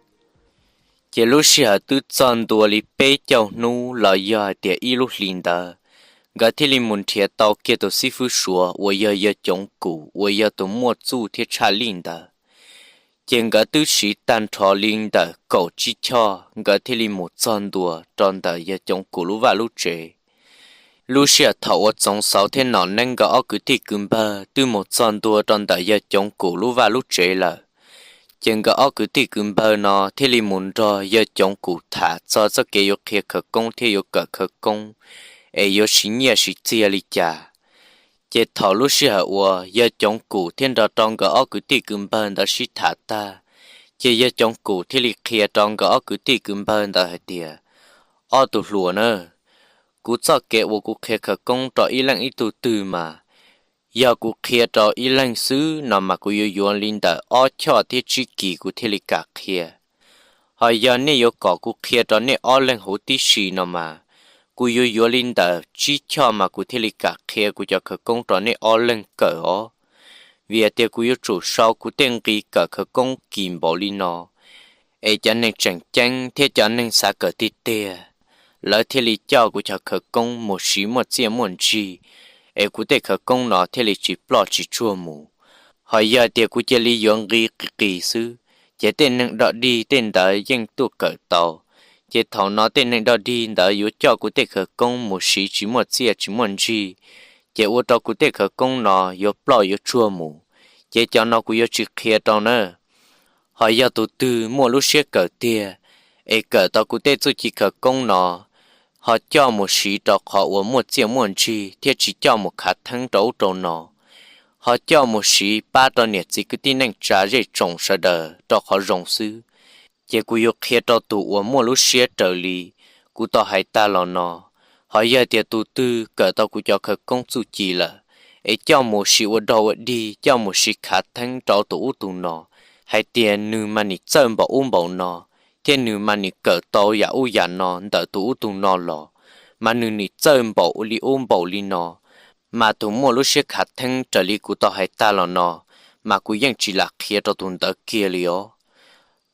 Ces lub sij hawm twb txog ntua li peb caug hnub los yog hais tias ib lub hlis ntawd, nkawd thiaj li mus nrhiav tau kiag tus xib fwb Suav uas yog yawg Coov Kum uas yog tus muaj txuj thiab tshaj lij ntawd. Ces nkawd twb siv tag nrho li ntawm kaum tsib choj, nkawd thiaj li mus txog ntua rau ntawm yawg Coov Kum lub vaj lub tsev. Lub sij hawm thaum uas Txoov Xauv thiab Nom Neeb nkawd ob kwv tij kwv npawg twb mus txog ntua rau ntawm yawg Coov Kum lub vaj lub tsev lawm, ces nkawd ob kwv tij kwv npawg no thiaj li mus nrog yawg Coov Kum tham txog txoj kev yuav qhia khawv koob thiab yuav kawm khawv koob, es yuav siv nyiaj siv txiag li cas. Ces thaum lub sij hawm uas yawg Coov Kum thiab nrog rau nkawd ob kwv tij kwv npawg ntawd sib tham tag, ces yawg Coov Kum thiaj li qhia rau nkawd ob kwv tij kwv npawg ntawd hais tias, ob tug hluas na, kuv txoj kev uas kuv qhia khawv koob rau ib leej ib tug twg mas, yog kuv qhia rau ib leeg xwb no mas kuv yuav yuav li ntawm ob choj thiab tsib kis kuv thiaj li kam qhia. Ho yog nej yuav kom kuv qhia rau nej ob leeg huv tib si no mas, kuv yuav yuav li ntawm tsib choj mas kuv thiaj li kam qhia kuv cov khawv koob rau nej ob leeg kawm os. Vim tias kuv yuav tsum sau kuv tej nqi kawm khawv koob kis npaum li no, es cov neeg tseem ceeb thiab cov neeg xav kawm tiag tiag, lawv thiaj li coj kuv cov khawv koob mus siv muaj txiaj muaj ntsig, es kuv tej khawv koob no thiaj li tsis ploj tsis tsuag mus. Ho yog tias kuv cia li yuav nqi qis qis xwb, ces tej neeg dog dig tej ntawd yeej tuaj kawm tau. Ces thaum no tej neeg dog dig ntawd yuav coj kuv tej khawv koob mus siv tsis muaj txiaj tsis muaj ntsig, ces ua rau kuv tej khawv koob no yuav ploj yuav tsuag mus, ces cov no kuv yuav tsis qhia rau na. Ho yog tus twg muaj lub siab kawm tiag, es kawm tau kuv tej txuj ci khawv koob no, ho coj mus siv rau qhov uas muaj txiaj muaj ntsig thiab tsis coj mus khav theeb rau ub rau no, ho coj mus siv pab rau niam txiv kwv tij neej tsa zej tsoom sawv daws rau qhov zoo xwb, ces kuv yuav qhia rau tus uas muaj lub siab raws li kuv tau hais tag los no. Ho yog tias tus twg kawm tau kuv cov khawv koob txuj ci lawm, es coj mus siv ua dog ua dig, coj mus siv khav theeb rau tus ub tus no, hais tias nws mas nim txawj npaum ub npaum no, thiab nws mas nim kawm tau yam ub yam no ntawm tus ub tus no los, mas nws nim txawj npaum li ub npaum li no, mas tus muaj lub siab khav theeb raws li kuv tau hais tag los no, mas kuv yeej tsis lam qhia rau tus ntawd kiag li os.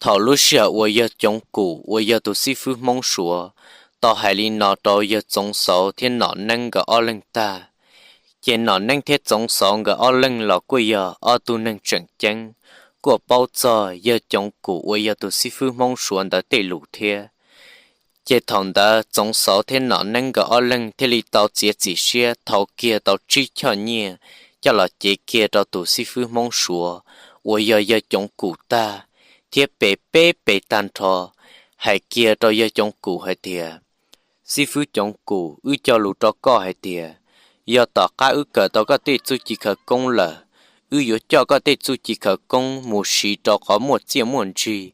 Thaum lub sij hawm uas yawg Coov Kum uas yog tus xib fwb Hmoob Suav tau hais li no rau yawg Txoov Xauv thiab Nom Neeb nkawd ob leeg tag, ces Nom Neeb thiab Txoov Xauv nkawd ob leeg los kuj yog ob tug neeg tseem ceeb, kuj paub txog yawg Coov Kum uas yog tus xib fwb Hmoob Suav ntawd tej lus thiab. Ces thaum ntawd Txoov Xauv thiab Nom Neeb nkawd ob leeg thiaj li tau txiav txim siab thau kiag tau tsib choj nyiaj coj los cev kiag rau tus xib fwb Hmoob Suav uas yog yawg Coov Kum tag, thiab pe peb pe tag nrho, hais kiag rau yawg Coov Kum hais tias, xib fwb Coov Kum, wb cog lus rau koj hais tias, yog tom qab wb kawm tau koj tej txuj ci khawv koob lawm, wb yuav coj koj tej txuj ci khawv koob mus siv rau qhov muaj txiaj muaj ntsig,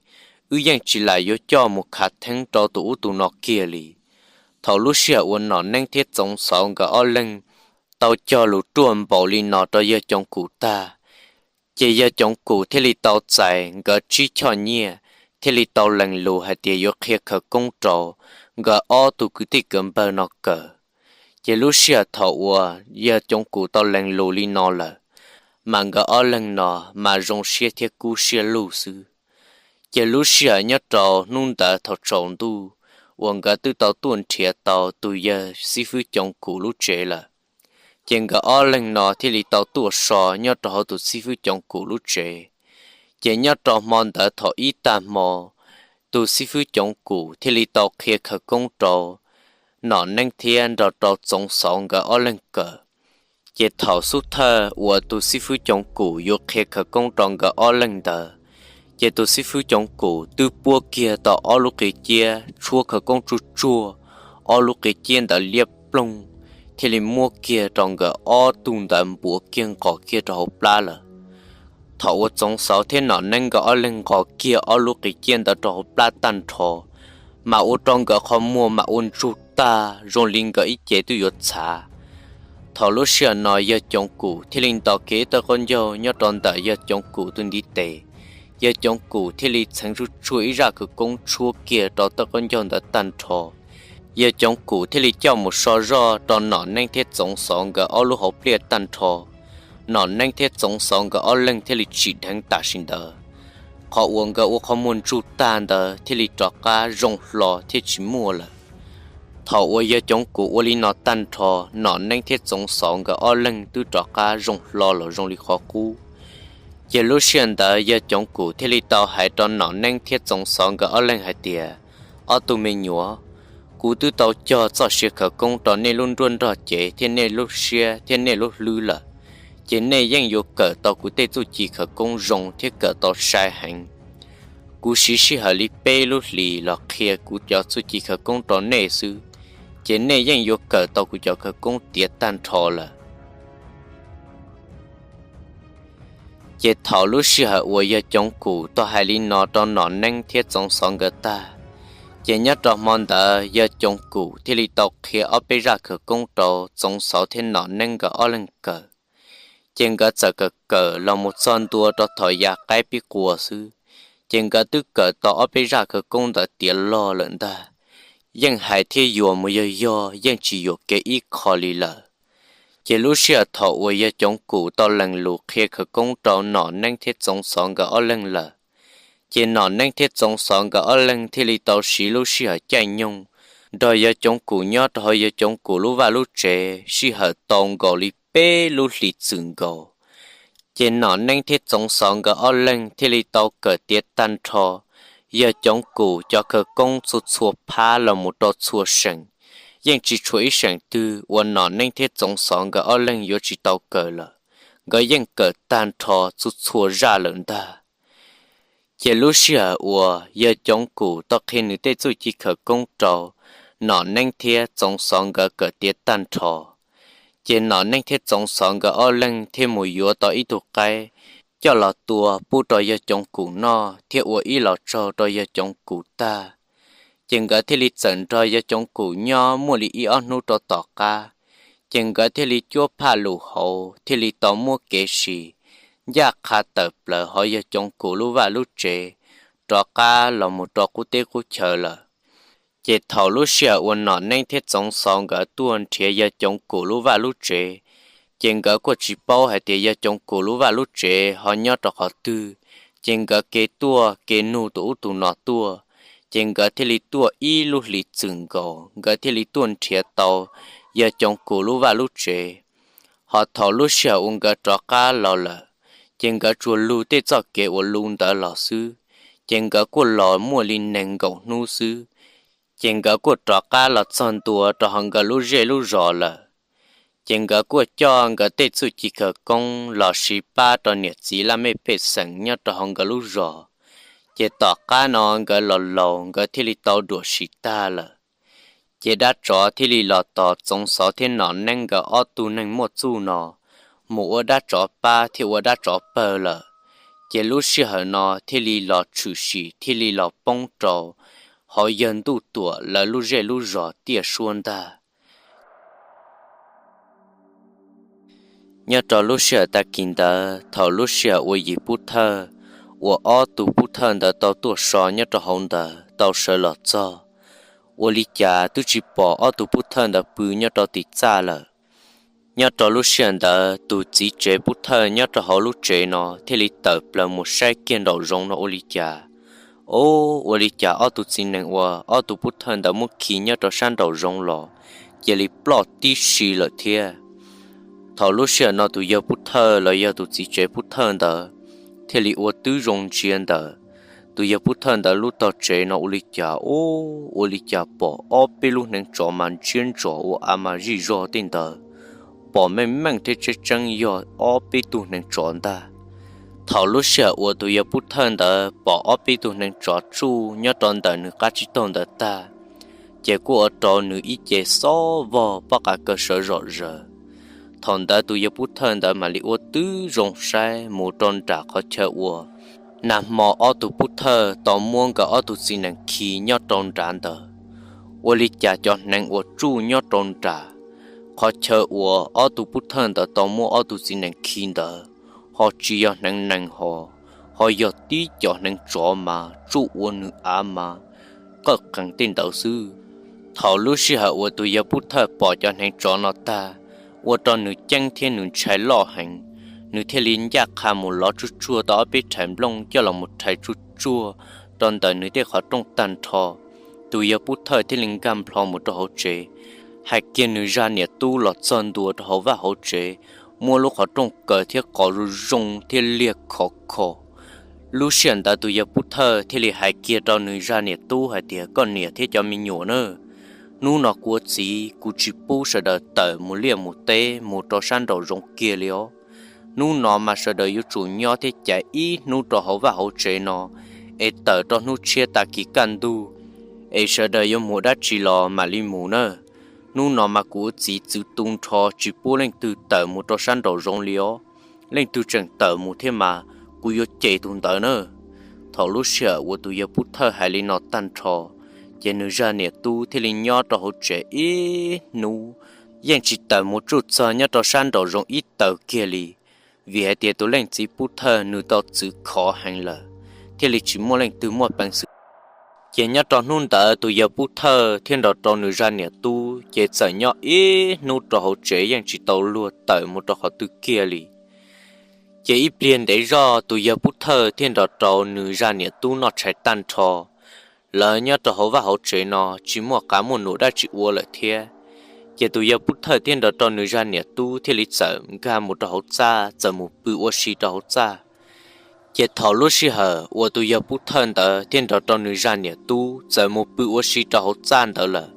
wb yeej tsis lam yuav coj mus khav theeb rau tus ub tus no kiag li. Thaum lub sij hawm uas Nom Neeb thiab Txoov Xauv nkawd ob leeg tau cog lus ruaj npaum li no rau yawg Coov Kum tag, ces yawg Coov Kum thiaj li tau txais nkawd tsib choj nyiaj, thiaj li tau lees lus hais tias yuav qhia khawv koob rau nkawd ob tug kwv tij kwv npawg no kawm. Ces lub sij hawm thaum uas yawg Coov Kum tau lees lus li no lawm, mas nkawd ob leeg no mas zoo siab thiab kub siab lug xwb. Ces lub sij hawm nyob rau hnub ntawd thaum tsaus ntuj uas nkawd twb tau tuaj nrhiav tau tus yawg xib fwb Coov Kum lub tsev lawm, ces nkawd ob leeg no thiaj li tau tuaj so nyob rau hauv tus xib fwb Coov Kum lub tsev. Ces nyob rau hmo ntawd thaum ib tag hmo, tus xib fwb Coov Kum thiaj li tau qhia khawv koob rau Nom Neeb thiab nrog rau Txoov Xauv nkawd ob leeg kawm. Ces thaum xub thawj uas tus xib fwb Coov Kum yuav qhia khawv koob rau nkawd ob leeg ntawd, ces tus xib fwb Coov Kum twb puab kiag tau ob lub qe ciab tshuab khawv koob tsuj tsuag, ob lub qe ciab ntawd liab ploog, thiaj li muab kiag rau nkawd ob tug ntawd npuav kiag nqos kiag rau hauv plab lawm. Thaum uas Txoov Xauv thiab Nom Neeb nkawd ob leeg nqos kiag ob lub qe ciab ntawd rau hauv plab tag nrho, mas ua rau nkawd qhov muag mas ua ntsug tag zoo li nkawd ib ce twb yuav txhav. Thaum lub sij hawm no yawg Coov Kum thiaj li nto kiag ib tawb qaub ncaug nyob rau ntawm yawg Coov Kum tus ntiv tes, yawg Coov Kum thiaj li txheev tsuj tsuag ib zaj khawv koob tshuab kiag rau tawb qaub ncaug ntawd tag nrho, Yawg Coov Kum thiaj li coj mus so zoj rau Nom Neeb thiab Txoov Xov nkawd ob lub hauv pliaj tag nrho. Nom Neeb thiab Txoov Xov nkawd ob leeg thiaj li tsim dheev tam sim ntawd. Qhov uas nkawd ua qhov muag ntsug tag ntawd thiaj li rov qab zoo hlo thiab tsis muaj lawm. Thaum uas Yawg Coov Kum ua li no tag nrho, Nom Neeb thiab Txoov Xov nkawd ob leeg twb rov qab zoo hlo los zoo li qhov qub. Ces lub sij hawm ntawd Yawg Coov Kum thiaj li tau hais rau Nom Neeb thiab Txoov Xov nkawd ob leeg hais tias, ob tug me nyuam, kuv twb tau cog txoj sia khawv koob rau nej lub nruab nrog cev thiab nej lub siab thiab nej lub hlwb lawm, ces nej yeej yuav kawm tau kuv tej txuj ci khawv koob zoo thiab kawm tau sai heev. Kuv siv sij hawm li peb lub hlis los qhia kuv cov txuj ci khawv koob rau nej xwb, ces nej yeej yuav kawm tau kuv cov khawv koob tiav tag nrho lawm. Ces thaum lub sij hawm uas Yawg Coov Kum tau hais li no rau Nom Neeb thiab Txoov Xov nkawd tag, ces nyob rau hmo ntawd Yawg Coov Kum thiaj li tau qhia ob peb zaj khawv koob rau Txoov Xov thiab Nom Neeb nkawd ob leeg kawm. Ces nkawd txawm kawm kawm los mus txog ntua rau thaum yav qaib pib qua xwb, ces nkawd twb kawm tau ob peb zaj khawv koob ntawd tiav log lawm ntag. Yeej hais thiab yuam mus yog yog yeej tsis yuam kev ib qho li lawm. Ces lub sij hawm thaum uas Yawg Coov Kum tau lees lus qhia khawv koob rau Nom Neeb thiab Txoov Xov nkawd ob leeg lawm, ces Nom Neeb thiab Txoov Xov nkawd ob leeg thiaj li tau siv lub sij hawm caij nyoog nrog Yawg Coov Kum nyob rau hauv Yawg Coov Kum lub vaj lub tsev sij hawm tau nkaus li peb lub hlis txwm nkaus. Ces Nom Neeb thiab Txoov Xov nkawd ob leeg thiaj li tau kawm tiav tag nrho Yawg Coov Kum cov khawv koob txhua txhua phab los mus rau txhua seem. Yeej tsis tshuav ib seem twg uas Nom Neeb thiab Txoov Xov nkawd ob leeg yuav tsis tau kawm lawm, nkawd yeej kawm tag nrho txhua txhua zaj lawm ntag. Ces lub sij hawm uas Yawg Coov Kum tau qhia nws tej txuj ci khawv koob rau Nom Neeb thiab Txoov Xov nkawd kawm tiav tag nrho, ces Nom Neeb thiab Txoov Xov nkawd ob leeg thiaj mus yuav tau ib tug qaib coj los tua pub rau Yawg Coov Kum noj thiab ua ib los tsaug rau Yawg Coov Kum tag. Ces nkawd thiaj li txawm nrog Yawg Coov Kum nyob muaj li ib ob hnub rau tom qab, ces nkawd thiaj li cuab phaj lus hauv thiaj li tau muab kev sim ncaj qha tawm plaws hauv Yawg Coov Kum lub vaj lub tsev rov qab los mus rau qub teb qub chaw lawm. Ces thaum lub sij hawm uas Nom Neeb thiab Txoov Xov nkawd tuaj nrhiav Yawg Coov Kum lub vaj lub tsev, ces nkawd kuj tsis paub hais tias Yawg Coov Kum lub vaj lub tsev ho nyob rau qhov twg, ces nkawd kev tuaj kev nug tus ub tus no tuaj, ces nkawd thiaj li tuaj ib lub hlis txwm nkaus nkawd thiaj li tuaj nrhiav tau Yawg Coov Kum lub vaj lub tsev. Ho thaum lub sij hawm uas nkawd rov qab los lawm, ces nkawd tsuas lug tej txoj kev uas lug ntawd los xwb, ces nkawd kuj los muaj li nees nkaum hnub xwb, ces nkawd kuj rov qab los txog ntua rau hauv nkawd lub zej lub zos lawm. Ces nkawd kuj coj nkawd tej txuj ci khawv koob los sis pab rau niam txiv laj mej pej xeem nyob rau hauv nkawd lub zos. Ces tom qab no nkawd los laus nkawd thiaj li tau duam sim tag lawm. Ces dab tsov thiaj li los tos Txoov Xov thiab Nom Neeb nkawd ob tug neeg muaj txuj no mus ua dab tsov pab thiab ua dab tsov pawg lawm. Ces lub sij hawm no thiaj li los tshwm sim thiaj li los poob rau hauv Yawg Ntuj Tuam lawv lub zej lub zos tiaj suab ntag. Nyob rau lub sij hawm tag kis ntawd thaum lub sij hawm uas yim pub thawj uas ob tug pub thawj ntawd tau tuaj so nyob rau hauv ntawd tau sawv los txog, ua li cas twb tsis pom ob tug pub thawj ntawd pw nyob rau tim txaj lawm. Nyob rau lub sij hawm ntawd tus txiv tsev pub thawj nyob rau hauv lub tsev no thiaj li tawm plaws mus saib kiag nraum zoov no ua li cas, o, ua li cas ob tug txiv nees uas ob tug pub thawj ntawd muab khi nyob rau sab nraum zoov los cia li ploj tib si lawm thiab. Thaum lub sij hawm no tus yawg pub thawj los yog tus txiv tsev pub thawj ntawd thiaj li ua tib zoo ntsia ntawm tus yawg pub thawj ntawd lub tog tsev no ua li cas, o, ua li cas pom ob peb lub hneev tsov mas ntsiab ntsos ua av mas zij zog tej ntawd, pom meej meej thiab tseeb tseeb yog ob peb tug hneev tsov ntag. Thaum lub sij hawm uas tus yawg pub thawj ntawd pom ob peb tug hneev tsov tsuj nyob rau ntawm nws qab tsib taug ntawd tag, ces kuj ua rau nws ib ce xob vog pob qa kaw sawv zom zaws. Thaum ntawd tus yawg pub thawj ntawd mam li ua tib zoo saib mus rau nram qhov chaw uas nag hmo ob tug pub thawj tau muab nkawd ob tug txiv nees khi nyob rau nrad ntawd. Ua li cas cov hneev uas tsuj nyob rau nram qhov chaw uas ob tug pub thawj ntawd tau muab ob tug txiv nees khi ntawd ho tsis yog hneev nees ho, ho yog tib cov hneev tsov mas tsuj ua nws av mas qawj qees tej ntawd xwb. Thaum lub sij hawm uas tus yawg Pub Thawj pom cov hneev tsov no tag, ua rau nws ceeb thiab nws ntshai loj heev. Nws thiaj li ncaj qha mus lov tsuj tsuag tau ob peb rhais nplooj coj los mus rhais tsuj tsuag rau ntawm nws tej qhov rooj tag nrho. Tus yawg Pub Thawj thiaj li nkag nplho mus rau hauv tsev, hais kiag nws zaj niam tub los txog ntua rau hauv vaj hauv tsev, muab lub qhov rooj kaw thiab qos zoo zoo thiab liag khov kho. Lub sij hawm ntawd tus yawg Pub Thawj thiaj li hais kiag rau nws zaj niam tub hais tias, Koj niam thiab cov me nyuam na, hnub no kuv ua txiv kuv tsis pub sawv daws tawm mus liaj mus teb mus rau sab nraum zoov kiag li os. Hnub no mas sawv daws yuav tsum nyob thiab caiv ib hnub rau hauv vaj hauv tsev no, es tawm rau hnub tshiab tag kis kaj ntug, es sawv daws yuav mus dab tsi los mam li mus na. Hnub no mas kuv ua txiv txwv tu nrho tsis pub leej twg tawm mus rau sab nraum zoov li os. Leej twg tseem tawm mus thiab mas kuv yuav cem tus ntawd na. Thaum lub sij hawm uas tus yawg Pub Thawj hais li no tag nrho, ces nws zaj niam tub thiaj li nyob rau hauv tsev ib hnub, yeej tsis tawm mus tsuj txog nyob rau sab nraum zoov ib taws kiag li, vim hais tias tus leej txiv Pub Thawj nws tau txwv khov heev lawm, thiaj li tsis muaj leej twg muaj peev xwm. Ces nyob rau hnub ntawd tus yawg Pub Thawj thiaj nrog rau nws zaj niam tub ces txawm nyob ib hnub rau hauv tsev yeej tsis tau luag tawm mus rau qhov twg kiag li. Ces ib pliag ntev zoj tus yawg Pub Thawj thiaj nrog rau nws zaj niam tub noj tshais tag nrho. Lawv nyob rau hauv vaj hauv tsev no tsis muaj qav muaj num dab tsi ua lawm thiab. Ces tus yawg Pub Thawj thiaj nrog rau nws zaj niam tub thiaj li txawm nkag mus rau hauv txaj txawm mus pw ua si rau hauv txaj. Ces thaum lub sij hawm uas tus yawg Pub Thawj ntawd thiaj nrog rau nws zaj niam tub txawm mus pw ua si rau hauv txaj ntawd lawm,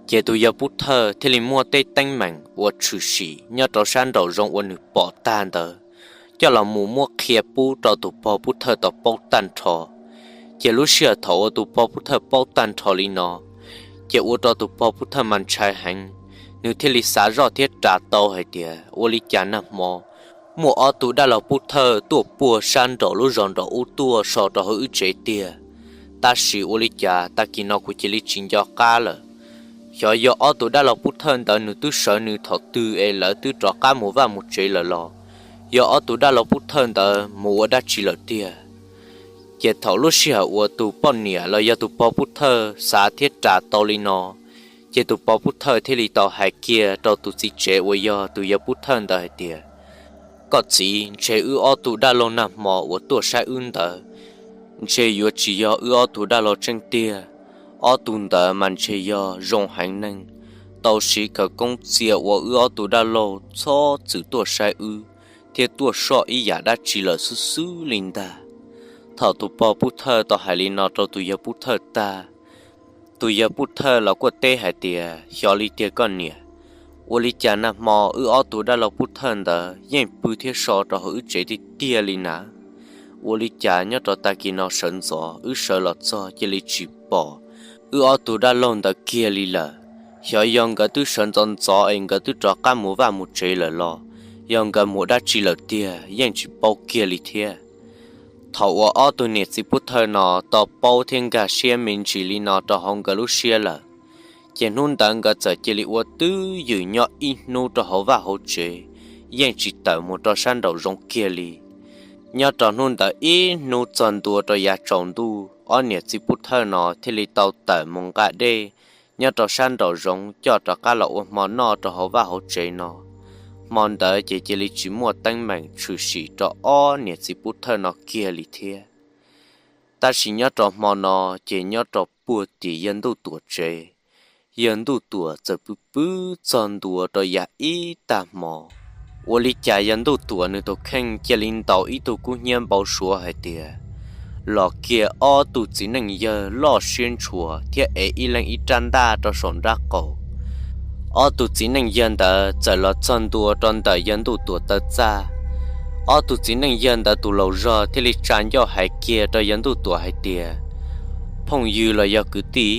ces tus yawg Pub Thawj thiaj li muaj tej teeb meem uas tshwm sim nyob rau sab nraum zoov uas nws pom tag ntawd coj los mus muab qhia pub rau tus pog Pub Thawj tau paub tag nrho. Ces lub sij hawm thaum uas tus pog Pub Thawj paub tag nrho li no, ces ua rau tus pog Pub Thawj mas ntshai heev. Nws thiaj li xav zoj thiab ras tau hais tias, ua li cas nag hmo muaj ob tug dab laug Pub Thawj tuaj puag sab nraum lub zos nraum ub tuaj so rau hauv wb tsev tiag, tab sis ua li cas tag kis no kuv cia li tsis nco qab lawm. Xyov yog ob tug dab laug Pub Thawj ntawd nws twb sawv nws thaum twg es lawv twb rov qab mus vaj mus tsev lawm los yog ob tug dab laug Pub Thawj ntawd mus ua dab tsi lawm tiag. Ces thaum lub sij hawm uas tus poj niam los yog tus pog Pub Thawj xav thiab ras tau li no, ces tus pog Pub Thawj thiaj li tau hais kiag rau tus txiv tsev uas yog tus yawg Pub Thawj ntawd hais tias, koj txiv, ntshe wb ob tug dab laug nag hmo uas tuaj saib wb ntawd ntshe yuav tsis yog wb ob tug dab laug tseeb tiag. Ob tug ntawd mas ntshe yog zoo heev neeg, tau siv khawv koob txia ua wb ob tug dab laug txhob txwm tuaj saib wb thiab tuaj soj ib yam dab tsi lawm xwb xwb li ntag. Thaum tus pog Pub Thawj tau hais li no rau tus yawg Pub Thawj tag, tus yawg Pub Thawj los kuj teb hais tias, xyov li tiag koj niam, ua li cas nag hmo wb ob tug dab laug Pub Thawj ntawd yeej pw thiab so rau hauv wb tsev tiag tiag li na. Ua li cas nyob rau tag kis no sawv ntxov wb sawv los txog cia li tsis pom wb ob tug dab laug ntawd kiag li lawm? Xyov yog nkawd twb sawv ntxov ntxov es nkawd twb rov qab mus vaj mus tsev lawm los yog nkawd mus dab tsi lawm tiag yeej tsis paub kiag li thiab. Thaum uas ob tug niam txiv Pub Thawj no tau paub thiab nkag siab me ntsis li no rau hauv nkawd lub siab lawm, ces hnub ntawd nkawd txawm cia li ua twj ywm nyob ib hnub rau hauv vaj hauv tsev, yeej tsis tawm mus rau sab nraum zoov kiag li. Nyob rau hnub ntawd ib hnub txog ntua rau yav tsaus ntuj, ob niam txiv Pub Thawj no thiaj li tau tawm mus nqa dej nyob rau sab nraum zoov coj rov qab los ua hmo noj rau hauv vaj hauv tsev no. Hmo ntawd ces cia li tsis muaj teeb meem tshwm sim rau ob niam txiv Pub Thawj no kiag li thiab. Tab sis nyob rau hmo no ces nyob rau puag tim yawg Ntuj Tuam tsev, yawg Ntuj Tuam txawm pw pw txog ntua rau yav ib tag hmo. Ua li cas yawg Ntuj Tuam nws tus kheej cia li ntaus ib tug kub hnyiab npau suav hais tias, los kiag ob tug txiv neej yawg loj siab ntshua thiab ev ib leeg ib rab ntaj rau saum nrab qaum. Ob tug txiv neej yawg ntawd txawm los txog ntua rau ntawm yawg Ntuj Tuam taw txaj. Ob tug txiv neej yawg ntawd tus laus zog thiaj li tsa ncauj hais kiag rau yawg Ntuj Tuam hais tias, phooj ywg los yog kwv tij,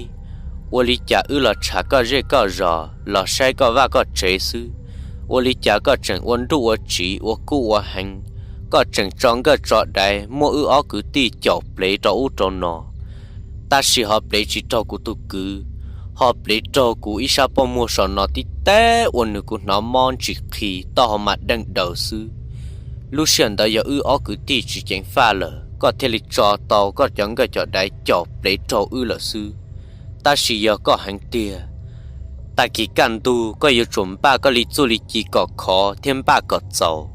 ua li cas wb los tsham koj zej koj zos los saib koj vaj koj tsev xwb, ua li cas koj tseem ua nruj ua tsiv ua kub ua heev, koj tseem tso nkawj tso daiv muab wb ob kwv tij caum plev rau ub rau no, tab sis ho plev tsis raug kuv tus kwv, ho plev raug kuv ib sab pob muag saum no tib teb ua nws kuv hnov mob ntsis qhi taub hau mas deej daws xwb. Lub sij hawm ntawd yog wb ob kwv tij tsis ceev faj lawm koj thiaj li tso tau koj cov nkawj cov daiv caum plev raug wb lawm xwb. tab sis yog koj heev tiag. Tag kis kaj ntug koj yuav tsum npaj koj li txuj li ci kom khov thiab npaj kom txaus.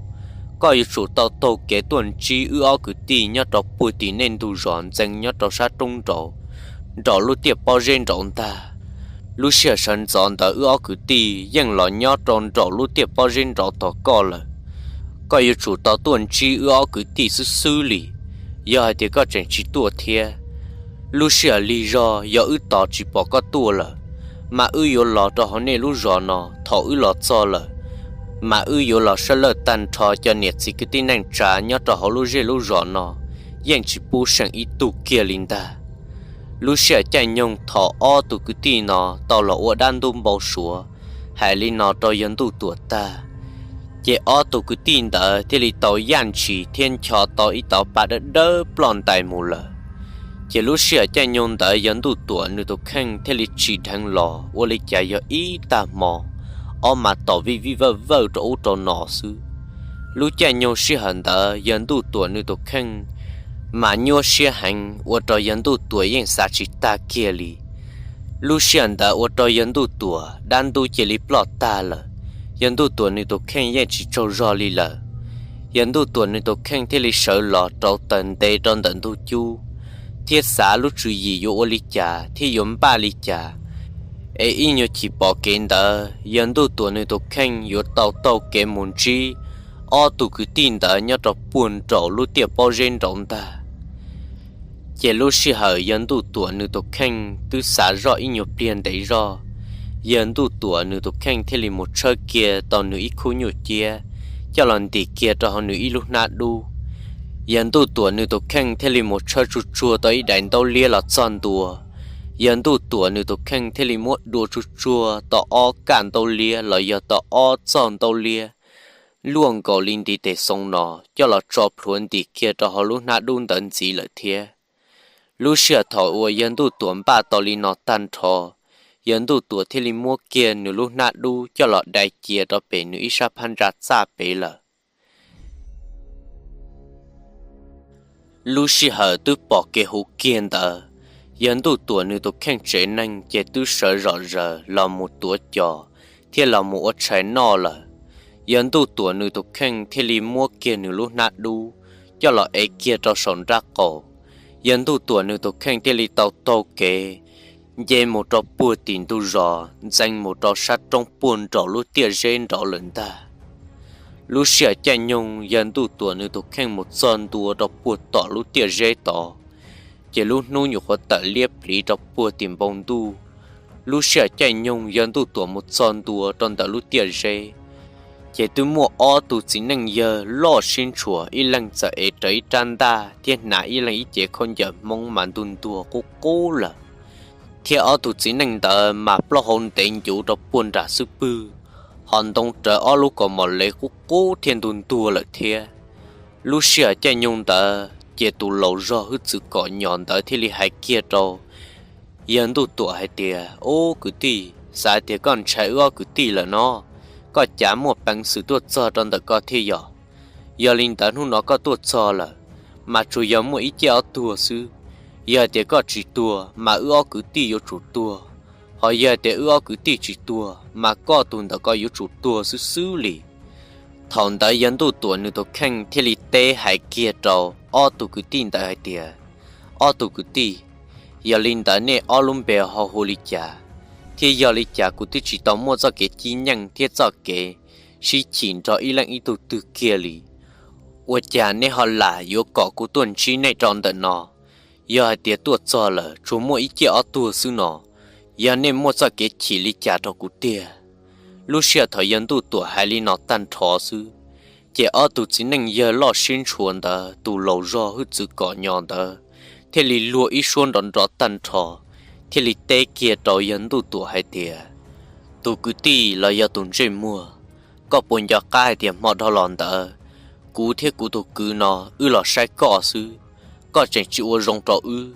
Koj yuav tsum tau taug kev tuaj ntsib wb ob kwv tij nyob rau puag tim nej ntug zos ntxeev nyob rau sab roob nraud, nraum lub tiaj pob zeb nraud ntag. Lub sij hawm sawv ntxov ntawd wb ob kwv tij yeej los nyob rau nraum lub tiaj pob zeb nraud tos koj lawm. Koj yuav tsum tau tuaj ntsib wb ob kwv tij xwb xwb li. Yog hais tias koj tseem tsis tuaj thiab, lub sij hawm lig zog yog wb tos tsis pom koj tuaj lawm, mas wb yuav los rau hauv nej lub zos no. Thaum wb los txog lawm, mas wb yuav los sab lawj tag nrho cov niam txiv kwv tij neej tsa nyob rau hauv lub zej lub zos no yeej tsis pub seem ib tug kiag li ntag. Lub sij hawm caij nyoog thaum ob tug kwv tij no tau los ua dab ntub npau suav hais li no rau yawg Ntuj Tuam tag, ces ob tug kwv tij ntawd thiaj li tau yaj ntshis thiab ncho tau ib tauv pa dawb dawb ploj ntais mus lawm. Ces lub sij hawm caij nyoog ntawd yawg Ntuj Tuam nws tus kheej thiaj li tsim dheev los ua li cas yog ib tag hmo, ob mas tom vij vij vawj vawj rau ub rau no xwb. Lub caij nyoog sij hawm ntawd yawg Ntuj Tuam nws tus kheej mas nyuaj siab heev ua rau yawg Ntuj Tuam yeej xav tsis tag kiag li. Lub sij hawm ntawd ua rau yawg Ntuj Tuam dab ntub cia li ploj tag lawm. Yawg Ntuj Tuam nws tus kheej yeej tsis tsaug zog li lawm. Yawg Ntuj Tuam nws tus kheej thiaj li sawv los rauv taws nte rau ntawm ntug cub, thiab xav lub tswv yim yuav ua li cas thiab yuav npaj li cas, es ib nyuag chim pom kev ntawd yawg Ntuj Tuam nws tus kheej yuav tau taug kev mus ntsib ob tug kwv tij ntawd nyob rau puag nraum lub tiaj pob zeb nraud ntag. Ces lub sij hawm yawg Ntuj Tuam nws tus kheej twb xav zoj ib nyuag pliag ntev zog, yawg Ntuj Tuam nws tus kheej thiaj li mus tshawb kiag tau nws ib khub nyuj ciab coj los ntim kiag rau hauv nws ib lub hnab dub. Yawg Ntuj Tuam nws tus kheej thiaj li mus tshawb tsuj tsuag tau ib daim ntaub liab los txog ntua. Yawg Ntuj Tuam nws tus kheej thiaj li muab dua tsuj tsuag tau ob kaj ntaub liab los yog tau ob txoj ntaub liab luaj nkaus li ntiv tes xoo no coj los tso plhuav ntim kiag rau hauv lub hnab dub ntawd ntxiv lawm thiab. Lub sij hawm thaum uas yawg Ntuj Tuam npaj tau li no tag nrho, yawg Ntuj Tuam thiaj li muab kiag nws lub hnab dub coj los dai cia rau pem nws ib sab phab ntsa txaj pem lawm. Lub sij hawm twb pom kev huv kiag ntawd, yawg Ntuj Tuam nws tus kheej tsev neeg ces twb sawv zom zaws los mus tuav cos thiab los mus ua tshais noj lawm. Yawg Ntuj Tuam nws tus kheej thiaj li muab kiag nws lub hnab dub coj los ev kiag rau saum nrab qaum. Yawg Ntuj Tuam nws tus kheej thiaj li tau taug kev nce mus rau puag tim ntug zos ntxeev mus rau sab roob puag nraum lub tiaj zeb nraud lawm ntag. Lub sij hawm caij nyoog yawg Ntuj Tuam nws tus kheej mus txog ntua rau puag tom lub tiaj zeb tod, ces lub hnub nyuam qhuav tawm liab pliv rau puag tim npoo ntuj. Lub sij hawm caij nyoog yawg Ntuj Tuam mus txog ntua rau ntawm lub tiaj zeb, ces twb muaj ob tug txiv neej yawg loj siab ntshua, ib leeg txawm ev rawv ib rab ntaj thiab hnav ib leeg ib cev khaub ncaws Hmoob mas ntuag ntuag qub qub lawm, thiab ob tug txiv neej ntawd mas plaub hau ntev ncuv rau puag nram xub pwg, ho ntoo rawv ob lub kaus mom lev qub qub thiab ntuag ntuag lawm thiab. Lub sij hawm caij nyoog ntawd ces tus laus zog hwj txwv kom nyom ntawd thiaj li hais kiag rau yawg Ntuj Tuam hais tias, Ub kwv tij, xav tias koj ntshai wb ob kwv tij lawm no, koj cav muaj peev xwm tuaj txog rau ntawm koj thiab yog? Yog li ntawd hnub no koj tuaj txog lawm, mas tsuas yog muaj ib ciaj ob tuag xwb. Yog hais tias koj tsis tuag mas wb ob kwv tij yuav tsum tuag, ho yog hais tias wb ob kwv tij tsis tuag mas koj tus ntawm koj yuav tsum tuag xwb xwb li. Thaum ntawd yawg Ntuj Tuam nws tus kheej thiaj li teb hais kiag rau ob tug kwv tij ntawd hais tias, Ob tug kwv tij, yog li ntawd nej ob lub npe ho hu li cas, thiab yog li cas kuv twb tsis tau muaj txoj kev cib nyeej thiab txoj kev sib chim nrog ib leej ib tug twg kiag li, ua cas nej ho lam yuav kom kuv tuaj ntsib nej rau ntawm no? Yog hais tias tuaj txog lawm tsuas muaj ib ciaj ob tuag xwb no, yog nej muaj txoj kev chim li cas rau kuv tiag? Lub sij hawm thaum yawg Ntuj Tuam hais li no tag nrho xwb, ces ob tug txiv neej yawg loj siab ntshua ntawd tus laus zog hwj txwv kom nyom ntawd thiaj li luag ib suab nrov nrov tag nrho, thiaj li teb kiag rau yawg Ntuj Tuam hais tias, Tus kwv tij los yog tus ntsej muag, koj puas nco qab hais tias hmo dhau los ntawd kuv thiab kuv tus kwv no wb los saib koj xwb, koj tseem tsis ua zoo rau wb,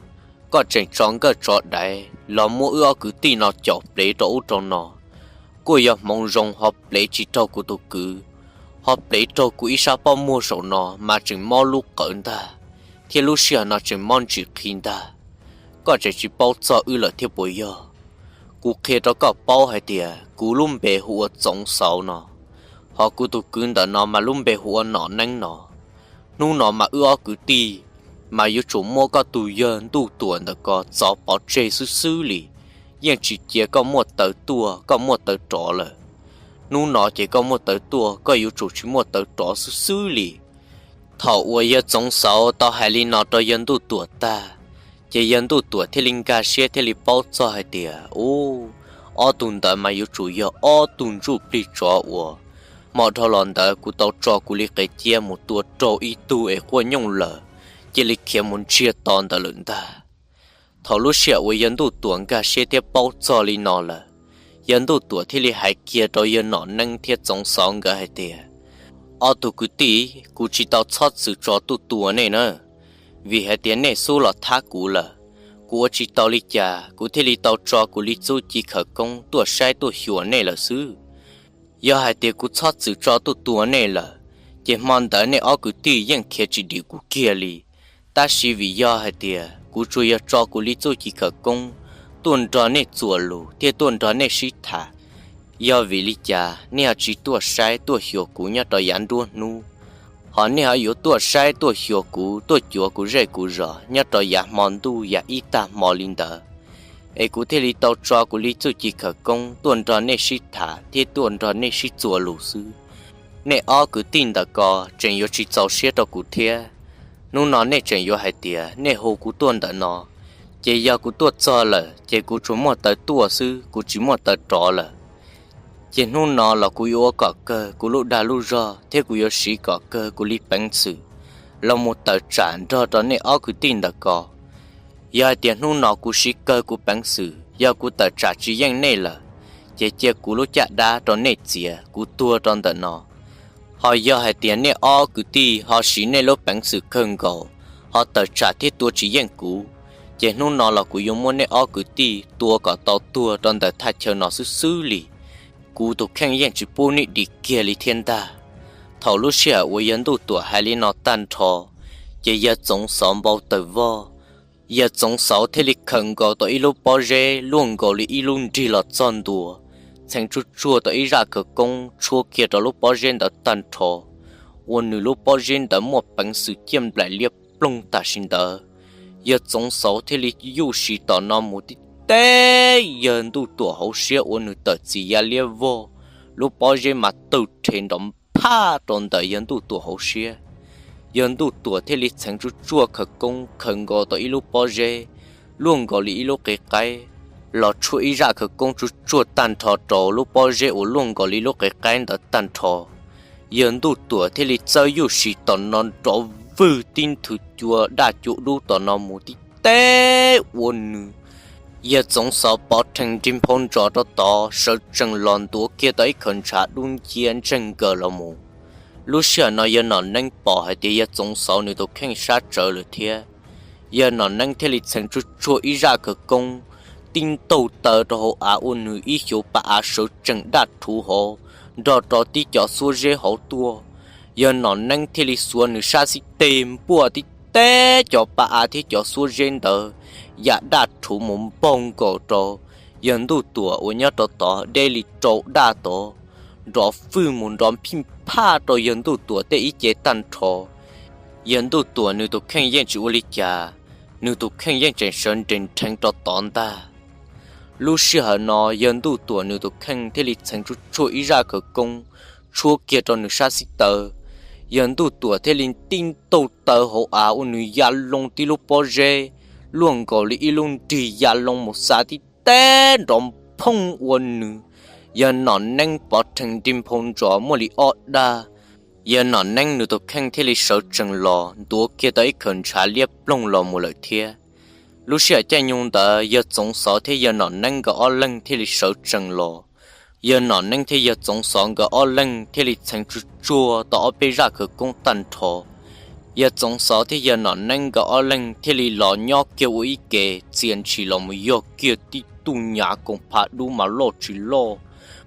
koj tseem tso nkawj tso daiv los muab wb ob kwv tij no caum plev rau ub rau no, kuj yog hmoov zoo ho plev tsis raug kuv tus kwv, ho plev raug kuv ib sab pob muag saum no mas tseem mob lub qawv ntag, thiab lub sij hawm no tseem mob ntsis qhi ntag. koj tseem tsis paub txog wb lawm thiab puas yog? Kuv qhia rau koj paub hais tias kuv lub npe hu ua Txoov Xauv no, hos kuv tus kwv ntawm no mas lub npe hu ua Nom Neeb no. Hnub no mas wb ob kwv tij mas yuav tsum muab koj tus yawg Ntuj Tuam ntawm ko txov pov tseg xwb xwb li, yeej tsis cia koj muaj taw tuaj koj muaj taw rov lawm. Hnub no ces koj muaj taw tuaj koj yuav tsum tsis muaj taw rov xwb xwb li. Thaum uas yawg Txoov Xauv tau hais li no rau yawg Ntuj Tuam tag, ces yawg Ntuj Tuam thiaj li nkag siab thiaj li paub txog hais tias, Ub, ob tug ntawd mas yuav tsum yog ob tug ntsuj plig tsov uas hmo dhau los ntawd kuv tau tso kuv li qe ciab mus tua raug ib tug es quaj nyooj lawm, cia li khiav mus ntsiag to ntawd lawm ntag. Thaum lub sij hawm uas yawg Ntuj Tuam nkag siab thiab paub txog li no lawm, yawg Ntuj Tuam thiaj li hais kiag rau yawg Nom Neeb thiab Txoov Xauv nkawd hais tias, Ob tug kwv tij, kuv tsis tau txhob txwm tso tuaj tua nej na, vim hais tias nej xub los thab kuv lawm. Kuv ua tsis tau li cas kuv thiaj li tau tso kuv li txuj ci khawv koob tuaj saib tuaj xyuas nej lawm xwb. Yog hais tias kuv txhob txwm tso tuaj tua nej lawm, ces hmo ntawd nej ob kwv tij yeej khiav tsis dim kuv kiag li. Tab sis vim yog hais tias kuv tsuas yog tso kuv li txuj ci khawv koob tuaj nrog nej txuas lus thiab tuaj nrog nej sib tham, yog vim li cas nej ho tsis tuaj saib tuaj xyuas kuv nyob rau yav nruab hnub, hos nej ho yuav tuaj saib tuaj xyuas kuv tuaj cuav kuv zej kuv zos nyob rau yav hmo ntuj yam ib tag hmo li ntawd, es kuv thiaj li tau tso kuv li txuj ci khawv koob tuaj nrog nej sib tham thiab tuaj nrog nej sib txuas lus xwb. Nej ob kwv tij ntawm ko tseem yuav tsis txaus siab rau kuv thiab. Hnub no nej tseem yuav hais tias nej hu kuv tuaj ntawm no, ces yog kuv tuaj txog lawm ces kuv tsuas muaj taw tuaj xwb kuv tsis muaj taw rov lawm. Ces hnub no los kuv yuav ua kom kawg kuv lub dag lub zog thiab kuv yuav siv kom kawg kuv li peev xwm los mus tawm tsam nrog rau nej ob kwv tij ntawm ko. Yog hais tias hnub no kuv siv kawg kuv peev xwm yog kuv tawm tsam tsis yeej nej lawm, ces cia kuv lub caj dab rau nej txiav kuv tuag rau ntawm no. Hos yog hais tias nej ob kwv tij ho siv nej lub peev xwm kawg nkaus ho tawm tsam thiab tua tsis yeej kuv, ces hnub no los kuv yuav muab nej ob kwv tij tua kom tau tuag rau ntawm thaj chaw no xwb xwb li. Kuv tus kheej yeej tsis pub nej dim kiag li thiab ntag. Thaum lub sij hawm uas yawg Ntuj Tuam hais li no tag nrho, ces yawg Txoov Xauv npau taws vog. Yawg Txoov Xauv thiaj li khawm nkaus tau ib lub pob zeb luaj nkaus li ib lub nrig los txog ntua, txheev tsuj tsuag tau ib zaj khawv koob tshuab kiag rau lub pob zeb ntawd tag nrho, ua nws lub pob zeb ntawd muaj peev xwm ciaj nplaim liab ploog tam sim ntawd. Yawg Txoov Xauv thiaj li yuj sis tom no mus tib teb yawg Ntuj Tuam hauv siab ua nws tawm txiv ya liab vog, lub pob zeb mas tawg rhe nrov phaj rau ntawm yawg Ntuj Tuam hauv siab. Yawg Ntuj Tuam thiaj li txheev tsuj tsuag khawv koob khawm nkaus tau ib lub pob zeb luaj nkaus li ib lub qe qaib los tshuab ib zaj khawv koob tsuj tsuag tag nrho rau lub pob zeb uas luaj nkaus li lub qe qaib ntawd tag nrho. Yawg Ntuj Tuam thiaj li txawb yuj sis tom no nrov vwg tib nthwv cua daj cua dub tom no mus tib teb ua nws. Yawg Txoov Xauv pov rhees nrig nphau ntsos rau tod sawv tsees los ntuav kiag tau ib khawv ntshav dub nciab ntseeg nkaws los mus. Lub sij hawm no yawg Nom Neeb pom hais tias yawg Txoov Xauv nws tus kheej sab tsawv lawm thiab. Yawg Nom Neeb thiaj li txheev tsuj tsuag ib zaj khawv koob tib ntaug taw rau hauv av ua nws ib xyuv pa av sawv tsees daj rhuv hauv nrog rau tib cov xuab zeb hauv tuaj. Yawg Nom Neeb thiaj li xuas nws sab xib teg npuaj tib teb cov pa av thiab cov xuab zeb ntawd ya daj rhuv mus npaug nkaus rau yawg Ntuj Tuam uas nyob rau tod deb li rau daj tod, nrov fwj mus nrov phij phaj rau yawg Ntuj Tuam tej ib ce tag nrho. Yawg Ntuj Tuam nws tus kheej yeej tsis ua li cas, nws tus kheej yeej tseem sawv nres nrheev rau tod ntag. Lub sij hawm no yawg Ntuj Tuam nws tus kheej thiaj li txheev tsuj tsuag ib zaj khawv koob tshuab kiag rau nws sab xib taw. Yawg Ntuj Tuam thiaj li tib ntaug taw hauv av ua nws ya loo tib lub pob zeb luaj nkaus li ib lub nrig ya loo mus xa tib teb nrov phooj ua nws. Yawg Nom Neeb pov rhees nrig nphau ntsos muaj li ob dag. Yawg Nom Neeb nws tus kheej thiaj li sawv tsees los ntuav kiag tau ib khawv ntshav liab ploog los mus lawm thiab. Lub sij hawm caij nyoog ntawd yawg Txoov Xov thiab yawg Nom Neeb nkawd ob leeg thiaj li sawv tsees los. Yawg Nom Neeb thiab yawg Txoov Xov nkawd ob leeg thiaj li txheev tsuj tsuag tau ob peb zaj khawv koob tag nrho. Yawg Txoov Xov thiab yawg Nom Neeb nkawd ob leeg thiaj li los nyob kiag ua ib ke txia ntshis los mus yog kiag tib tug nyav koom pha dub mas loj tsis loj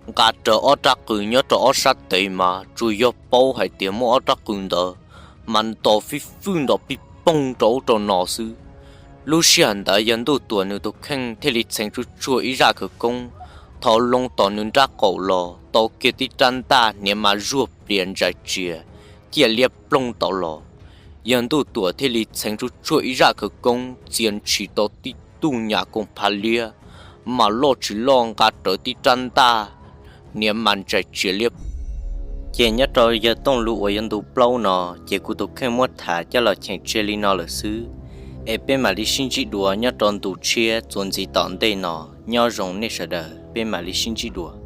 nqa rawv ob rab qws nyob rau ob sab tes mas tsuas yog paub hais tias muaj ob rab qws ntawd mas nto fij fwj nto pij poog rau ub rau no xwb. Lub sij hawm ntawd yawg Ntuj Tuam nws tus kheej thiaj li txheev tsuj tsuag ib zaj khawv koob, thov loo tom nws nrab qaum los tau kiag tib rab ntaj hniav mas zuag plias ntsais tsias ciaj liab ploog tau los. Yawg Ntuj Tuam thiaj li txheev tsuj tsuag ib zaj khawv koob txia ntshis tau tib tug nyam koom phav liab, mas loj tsis loj nqa rawv tib rab ntaj hniav mas ntsais tsias liab. Ces nyob rau yawg Tooj Lus uas yog ntu plaub no, ces kuv tus kheej muab tham coj los cheem tseg li no lawm xwb, es peb mam li sib ntsib dua nyob rau ntu tshiab txuas ntxiv tom ntej no. Nyob zoo nej sawv daws, peb mam li sib ntsib dua.